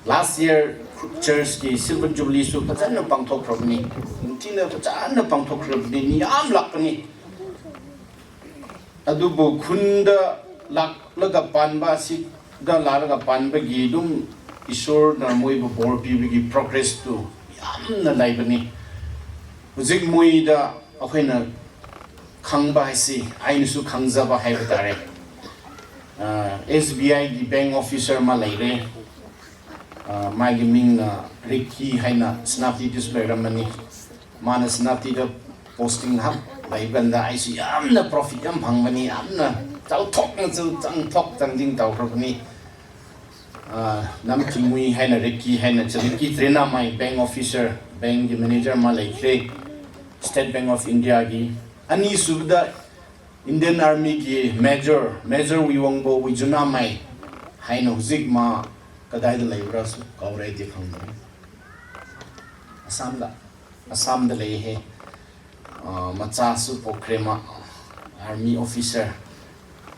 Last year church ki Silver Jubilee su phachana pangthok khrabani. Nthina phachana pangthok khrabani. Niam lak bani. Adubu khun da lak laga panba si da lak laga panba gi dum Isor na moibo bor pibo gi progress tu yamna lai bani. Hujik moi da akhuina khangba haisi, ainasu khangjaba haibo tare. Ah, S B I gi bank officer ma leire. Ah, mai gi ming na Ricky haina Senapati disu loi ramani. Mana Senapati da posting hap lai banda aisi yamna profit yam phang bani, yamna chao thok na chao chang thok chang jing tao khrap bani. Ah, Nam Tingmui haina Ricky haina Chaliki Trina mai bank officer, bank gi manager ma leikhe, State Bank of India gi. Ani subda Indian Army gi Major, Major Wiwangbo Wijuna mai haina hujik ma kadai da leibra su kaure di khang bani. Assam da, Assam da lei he. Ah, macha su pokre ma, army officer.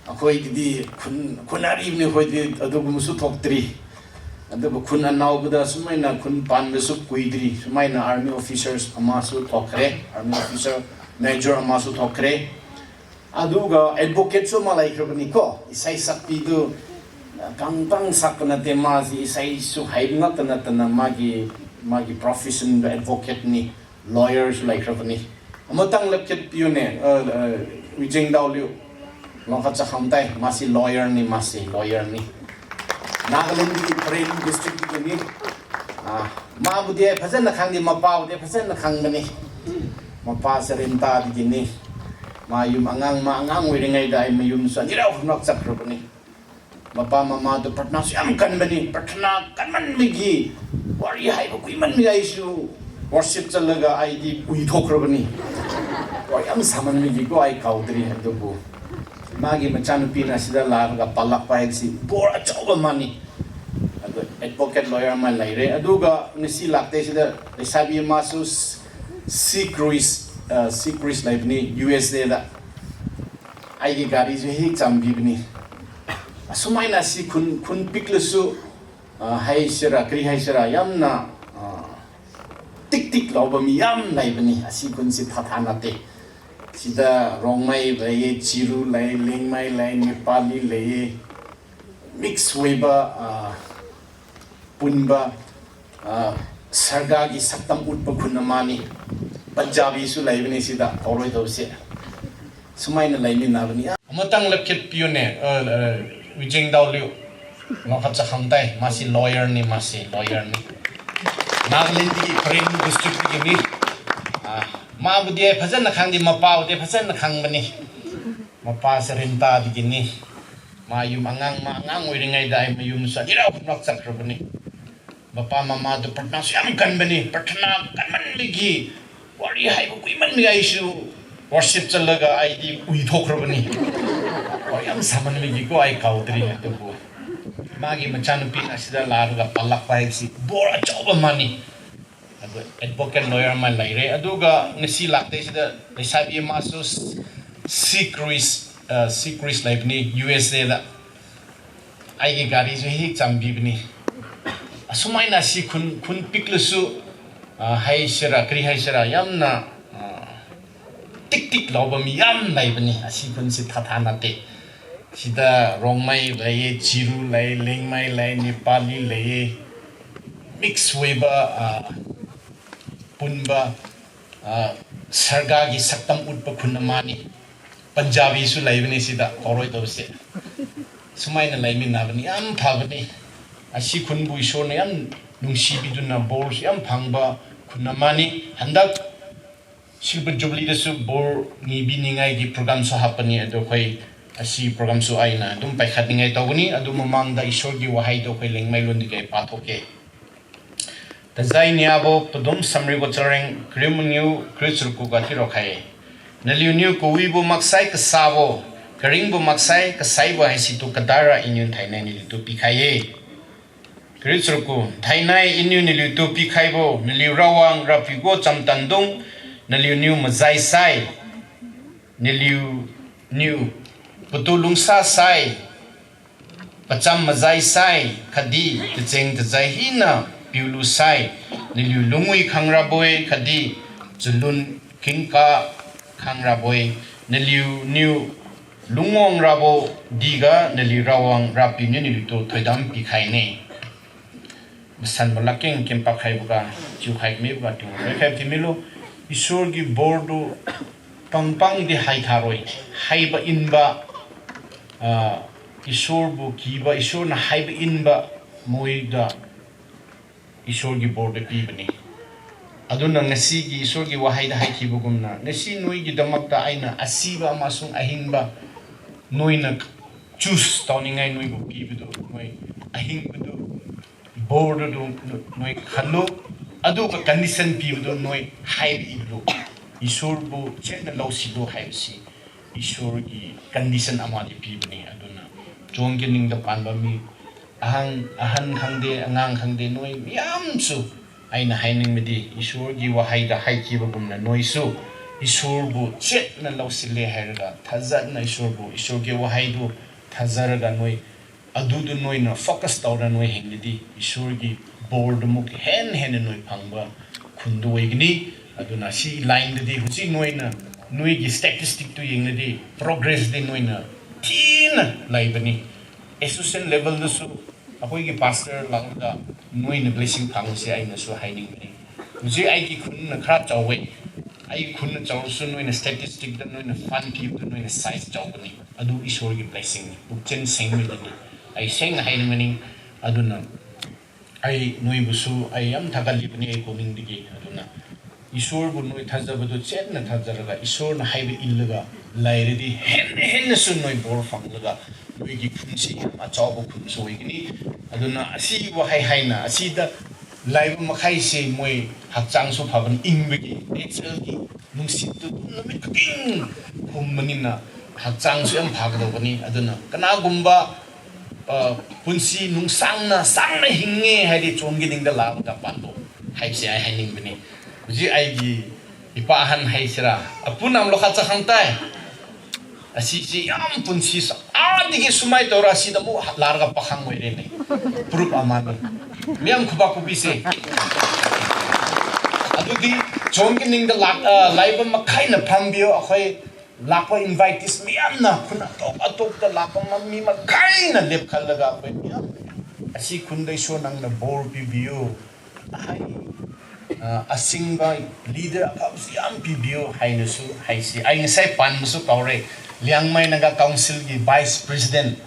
Akhoi di khun, khun ari ni khoi di, adugu masu thok tri. Adugu khun anao guda sumaina khun pan da su kui tri. Sumaina army officers ama su thok kre, army officer major ama su thok kre. Aduga advocate su malai khrabani ko, isai sakpi tu, ah, kangtang sakna tema si isai su hai ngak tana tana magi, magi profession tu advocate ni, lawyer su lai khrabani. Amatang lepkhat piu ne, ah, ah, Wijeng Daoliu, Longkhat Chakham tai, masi lawyer ni, masi lawyer ni. Nagaland di Peren district di ni, ah, mabu di phazan na khang di, mapa bu di phazan na khang bani. Mapa Sarinta di ni. Mayum angang ma angang wiringai dai mayum sa nirao khunok chak khrabani. Mapa mama tu pratna su yam kan bani, pratna kan man migi. Wari hai ba kui man migi aisu worship chalaga ai di ui thok khrabani. Wari yam saman migi ko ai kau tri adubu. Magi machanupi na sida laga palak pai si bor achaoba mani. Adu advocate lawyer ma leire. Aduga nisi lakte sida lesabi masu s-, C Cruise, ah, C Cruise lai bani U S A da. Aigi gari su hi chambi bani. Asumaina si khun, khun pik lasu, ah, hai sira, kri hai sira, yamna, ah, tik tik laoba mi yam lai bani, asi khun si thatha nate. Sida Rongmei lei, Chiru lei, Liangmai lei, Nepali lei, mix wiba, ah, punba, ah, sarga gi saktam utba khun amani, Punjabi su lai bani sida, kauroi tau se. Sumaina lai mi na bani. Amatang lepkhat piu ne, ah, ah, Wijeng Daoliu. Longkhat Chakham tai, masi lawyer ni, masi lawyer ni. Nagaland di Peren district di ni. Ah, mabu di phazan na khang di, mapa bu di phazan na khang bani. Mapa Sarinta di ni. Mayum angang ma angang wiringai dai mayum sa nirao khunok chak khrabani. Mapa mama tu pratna su yam kan bani, pratna kan man migi. Wari hai ba kui man migi aisu worship chalaga ai di ui thok khrabani. Wari yam saman migi ko ai kau tri adubu. Magi machanupi na sida laga palak pai si bor achaoba mani. Advocate lawyer mai leire. Aduga ngasi lakde sida, leisabi masu C Chris, ah, C Chris leibani U S A da. Aigi gari su hi chambibani. Asumaina si khun, khun piklasu, ah, haisira, kari haisira, yamna, ah, tik tik laoba mi yam leibani, asi khun si thatha nate. Sida Rongmei lei, Chiru lei, Liangmai lei, Nepali lei, mix weiba, ah, punba, ah, sarga gi saktam utpa khun amani. Punjabi su leibani sida, kaoroi tose. Sumaina leiminabani, yam phabani. Asi khunbu Ishorna yam nungsibiduna bor su yam phangba khun amani. Handak Silver Jubilee dasu bor nibi ningai gi program su hapani adu khoi asi program su aina dum paikhat ningai taogani adu mamangda Ishor gi wahai du khoi Liangmai lun di kai pathok ke. Tazai niabo padum samribo chareng kariu maniu kariu charuku ga thiurao khai-e. Naliuniu kawibo maksai kasabo, karingbo maksai kasaibo haisitu kadara Iniu thainai naliutu pikhai-e. Kariu charuku, thainai Iniu naliutu pikhaibo, naliu Rawang Rapiu gu chamtandung, naliuniu majai sai, naliuniu patu lungsa sai, pacham majai sai, khatdi tacheng tajai hina piulu sai, naliu lungwi khang rabo-e, khatdi chalun kingka khang rabo-e, naliuniu lungwang rabo diga naliu Rawang Rapiu niu naliutu thoidam pikhaine. Masanbo lakeng kenpak khaiboga, chiukhai kamiboga tingga loikhai timilo, Ishor gi bor du pangpang di haitharoi, haiba inba, ah, Ishor bu kiba, Ishor niu haiba inba, moiga Ishor gi bor di pibani. Aduna ngasi gi Ishor gi wahai da haithiubo kumna, ngasi noi gi damakta ainiu asiba amasung ahingba, noiniu choose taoningai noibo pibo du, noi ahingbo du, bor du du, noi khanlu, aduga condition pibo du, noi haibo ilu. Ishor bu chienna laosilu haibose. Ishor gi condition ama di pibani, aduna. Chuang kaningda panbam mi, ahang, ahan khangde, angang khangde, noi miamsu. Ainiu haining midi, Ishor gi wahai da haikibo kumna noisu. Ishor bu chienna laosile hairaga, thazatna Ishor bu, Ishor gi wahai du, thazaraga noi, adu du noiniu focus taora noi hingdi, Ishor gi bor du muk hen hen noi phangba khun du wegini, aduna si line di husi noiniu, noi gi statistic tu yingdi, progress di noiniu, thina laibani. Association level dasu, akhoi gi pastor langda, noiniu blessing phangse ainiu su haining bani. Husi aigi khunniu khara chaowe, aigi khunniu chaosu noiniu statistic da noiniu fund piu da noiniu size chaobani. Adu Ishor gi blessing ni, pukchen seng mi dini. Ai seng haining bani, aduna. Ai noibusu, ai yam thaga libani ai kuning digi, aduna. Ishor gu noi thazabo du chienna thazaraga, Ishor niu haibo inlaga, lairadi hen hen su noi bor phanglaga, noi gi khun si yam achaobo khun su wegini, aduna asibo hai haina, asida laibo makhaise moi hakchang su phabani ingbo gi, nature gi, lungsit tu namit kating kum manina, hakchang su yam phakadao bani, aduna, kanagumba, ah, punsi nungsangna, sangna hing-e haidi chun kaningda labo da panbo. Haise ai haining bani. Husi aigi ipa ahan haisira. Apu namlo khat chakhang tai. Asise yam punsi sa. Adigi sumai taora sida mu laraga pakhang wi rene. Proof amani. Miam khuba kubise. Adudi chun kaningda lak, ah, laibo makhaina phambiu akhoi lakpa invitees miamna khun atok atok da lakpa ma mi makhaina lepkhatlaga akhoi miam. Asi khunda Ishor nangniu bor pibiu. Hai, ah, asingba leader akap si yam pibiu hainasu haise. Ai ngasai panmasu kaore. Liangmai Naga Council gi Vice President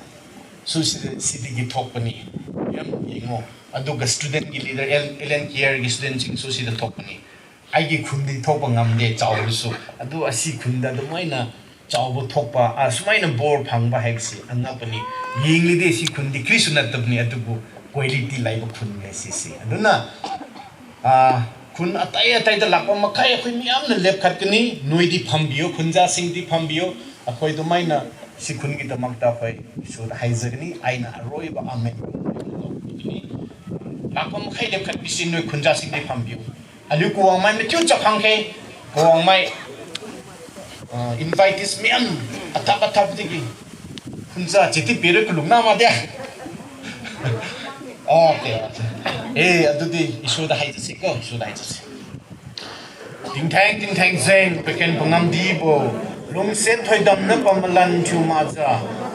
su si, sidigi thokbani. Yam yengo. Aduga student gi leader, L-, L N K R gi student singsu sida thokbani. Aigi khundi thokba ngamde chaosu. Adu asi khunda dumaina chaobo thokba, ah, sumaina bor phangba haibose angapani. Yenglide si khundi kri sunat tabani adugu quality laibo khun le sise. Aduna, ah, khun atai atai da lakpa makai akhoi miamna lepkhat kani, noidi phambiu, khunja singdi phambiu, akhoi dumaina si khun gi damakta akhoi, Ishor da haija kani, aina aroiba amen. Lakpa makai lepkhat bise noi khunja singdi phambiu. Aliu kawangmai mathiu chakhang khe, kawangmai, ah, invitees mian, athap athap digi. Hunsa chiti pira kalung nama dia. Okay. Eh, adudi, issue da hai jasi ko, issue da hai jasi. Tingtheng, tingtheng jeng, paken pangam dibo. Lungsiat thoidamna pamalan thiu makjiu,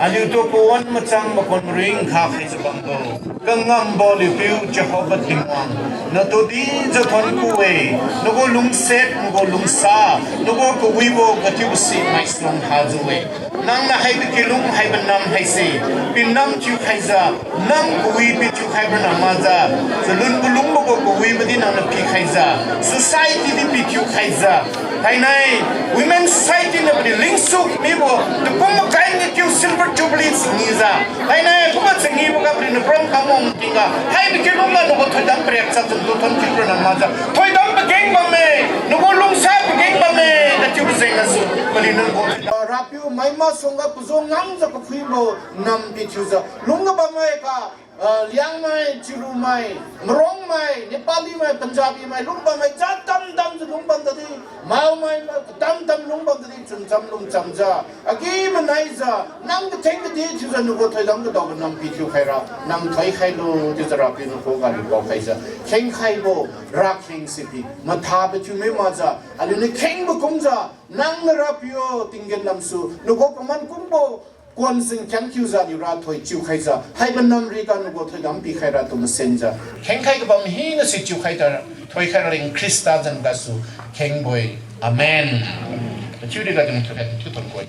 aliutu pawan machang makon ring kha khaijiu bambo, kangambo aliu piu Jehovah Tingwang, natu dijiu thon ku-e, nagu lungsiat, nagu lungsa, nagu kawibo kathiubo si maisuang hajiu-e. Nangniu haibo kilung haibo nam haise, pinam thiu khaijiu, nam kawi pithiu khaibo nam makjiu, chalun kalungbo gu kawibo di nangniu pikhaijiu, society di pithiu khaijiu, thainai, Women Society niu padi lingsuk mibo, takum makai niu kiu Silver Jubilee changijiu, thainai, kumbo changibo ga padi niu prom kamwang tingga, haibo kilung ga nagu thoidam pariak chap chun tu thon kiu ronna makjiu, thoidam pageng bamme, nagu lungsa pageng bamme, kathiubo jeng gasu, padi niu nagu Rapiu mai masuangga pazu ngamjiu kakhuibo nam pithiujiu, lungga bammai ga, ah, Liangmai, Chirumai, Marongmai, Nepali mai, Punjabi mai, lungbammai, jat tam tamjiu lungbam tadi, Maomai, tam tam lungbam tadi, chuncham lungchamjiu, agi-manaijiu, nam katheng kadi thiujiu nagu thoidam kadaobo nam pithiu khaira, nam thoikhailo chiujiu Rapiu nakhuga aliu paokhaijiu, khengkhaibo, rakheng sipi, mathabo thiumi makjiu, aliuniu khengbo kumjiu, nangniu Rapiu tinggen lamsu, nagu paman kumbo, kuan sing kiang kiujiu aliu rathoi chiukhaijiu, haibo nam riga nagu thoidam pikhaira tu masenjiu, khengkhai kabam hinase chiukhai ta, thoikhaira leng Khrista zan gasu khengbo-e. Amen. Pachiu riga dun thoikhai thiu thon ko-e.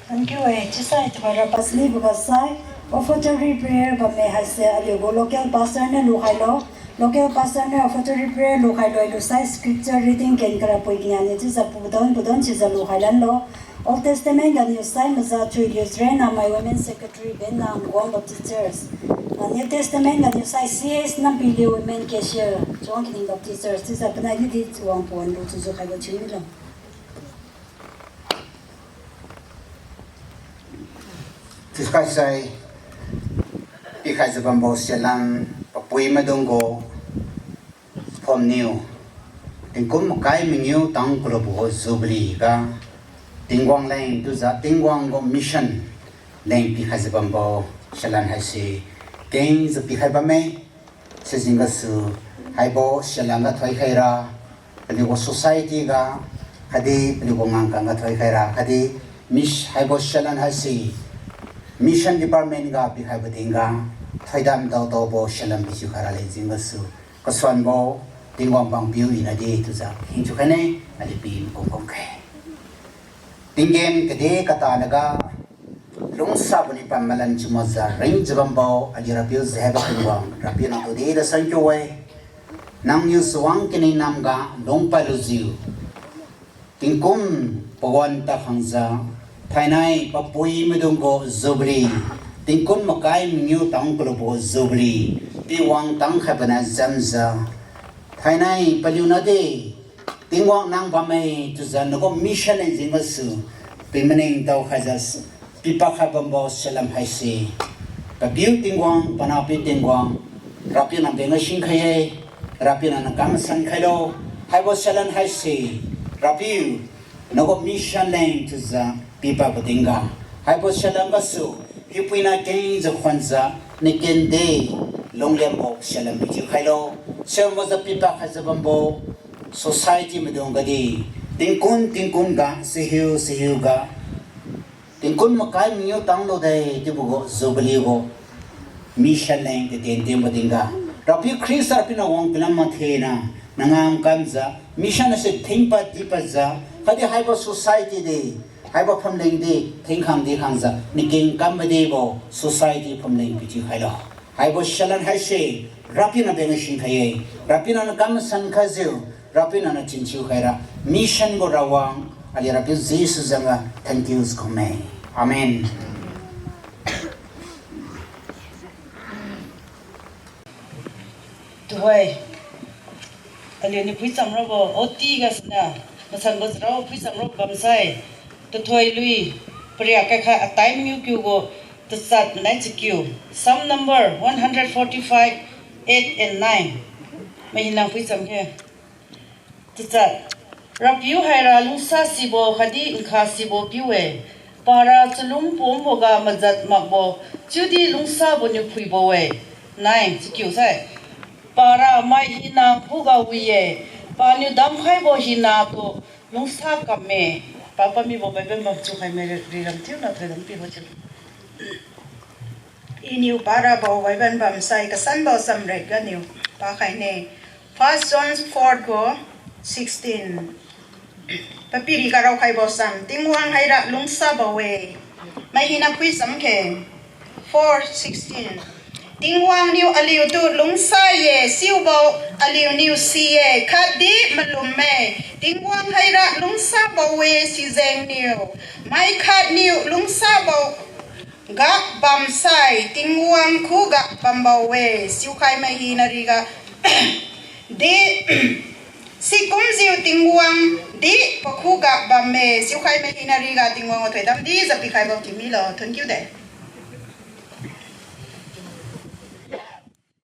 Thank you, eh, chiusai tuhoira pasli boga sai, offertory prayer bamme haise aliu gu local pastor niu lukhailo, local pastor niu offertory prayer lukhailo, alu sai scripture reading ken kara pui kania ni chiujiu pudon pudon chiujiu lukhai lanlo. Old Testament ganiu sai Maza Thuiliu Zrenamai Women Secretary Benna Mguang Baptist Church. Ah, New Testament ganiu sai C S Nampiliu Women Cashier Chawang Kining Baptist Church chiujiu panai nidi wang puan lu chiujiu khaibo thiu milo. Chiusai sai, pikhaijiu bambo sialam papui maidung gu phumniu, tingkum makai mangiu tang kalubo gu Jubilee ga, Tingwang leng chiujiu Tingwang gu mission leng pikhaijiu bambo sialam haise kengjiu pikhai bamme. Sijeng gasu haibo sialam ga thoikhaira, paliu gu society ga, khatdi paliu gu ngangkang ga thoikhaira, khatdi mis-, haibo sialam haise mission department ga pikhaibo tingga, thoidam daodaobo sialam pichiu khaira leng jeng gasu, kasuanbo Tingwang bangpiu ina di chiujiu hingchiu khaine, aliu pi makum kum khe. Tinggen kade katanaga, lungsabo niu pamalan chiu makjiu ringjiu bambo aliu Rapiu Jehovah Tingwang, Rapiu nang tudi da sankiu-e. Nangniu chawang kining namga lungpad lujiu, tingkum pawan takhangjiu, thainai papui maidung gu Jubilee, tingkum makai mangiu tang kalubo gu Jubilee piwang tangkhai bana jamjiu, thainai paliu nadi, Tingwang nang bamme chiujiu nagu mission leng jeng gasu, pi maningtao khaijiu, pipak khai bambo sialam haise, Papiu Tingwang, Panahpiu Tingwang, Rapiu nang benga singkhai-e, Rapiu nang kam masan khailo, haibo sialam haise, Rapiu, nagu mission leng chiujiu pipadbo tingga, haibo sialam gasu, hiupuina kengjiu khuanjiu, nakende, lungliambo sialam pichiu khailo, sialam makjiu pipak khaijiu bambo, society maidung gadi, tingkum tingkum ga, sihiu sihiu ga, tingkum makai mangiu tanglu de chiubo gu Jubilee gu mission leng kaden tenbo tingga, Rapiu Khrista Rapiu nang wang kalam mathena, nangam kamjiu, mission ase thingpad dipadjiu, khatdi haibo society di, haibo phamleng di thingkhang dikhangjiu, nakeng kam madibo society phamleng pichiu khailo. Haibo sialam haise, Rapiu nang benga singkhai-e, Rapiu nang kam masan khaijiu, Rapiu nang chinchiu khaira, mission gu Rawang, aliu Rapiu Jesu zanga thank you khumme. Amen. Tuhoi, aliuniu phuicham rabo, oti gasuniu, masanbo charao phuicham rabo bamsai, tathoi lui, pariak kaikhai atai mangiu kiu gu, Tachat nai chakiu. Psalm number one hundred forty-five, eight and nine. Mai hina phuicham khe. Tachat. Rapiu haira lungsasibo khatdi nkhasibo piu-e. Para chalung pumboga majat makbo, chiudi lungsaboniu phuibo-e. Nai, chakiu sai. Para mai hina khuga wi-e, paniu damkhaibo hina tu lungsa kamme. Pa pamibo Bible bam chiukhai mai riram thiuna thoidam pibo chiu. Iniu parabo Bible bam sai kasanbo chamrek ganiu pakhaine. First John four gu sixteen. Papiriga raokhaibo cham, Tingwang haira lungsabo-e. Mai hina phuicham khe. Four sixteen. Tingwang niu aliutu lungsa ye, chiubo aliuniu si-e, khatdi malumme. Tingwang haira lungsabo-e, sijengniu mai khatniu lungsabo ga bamsai, Tingwang khuga bambo-e, chiukhai mai hina riga di, sikumjiu Tingwang di pakhuga bamme, chiukhai mai hina riga Tingwang gu thoidam dijiu pikhaibo thiu milo, thun kiu de.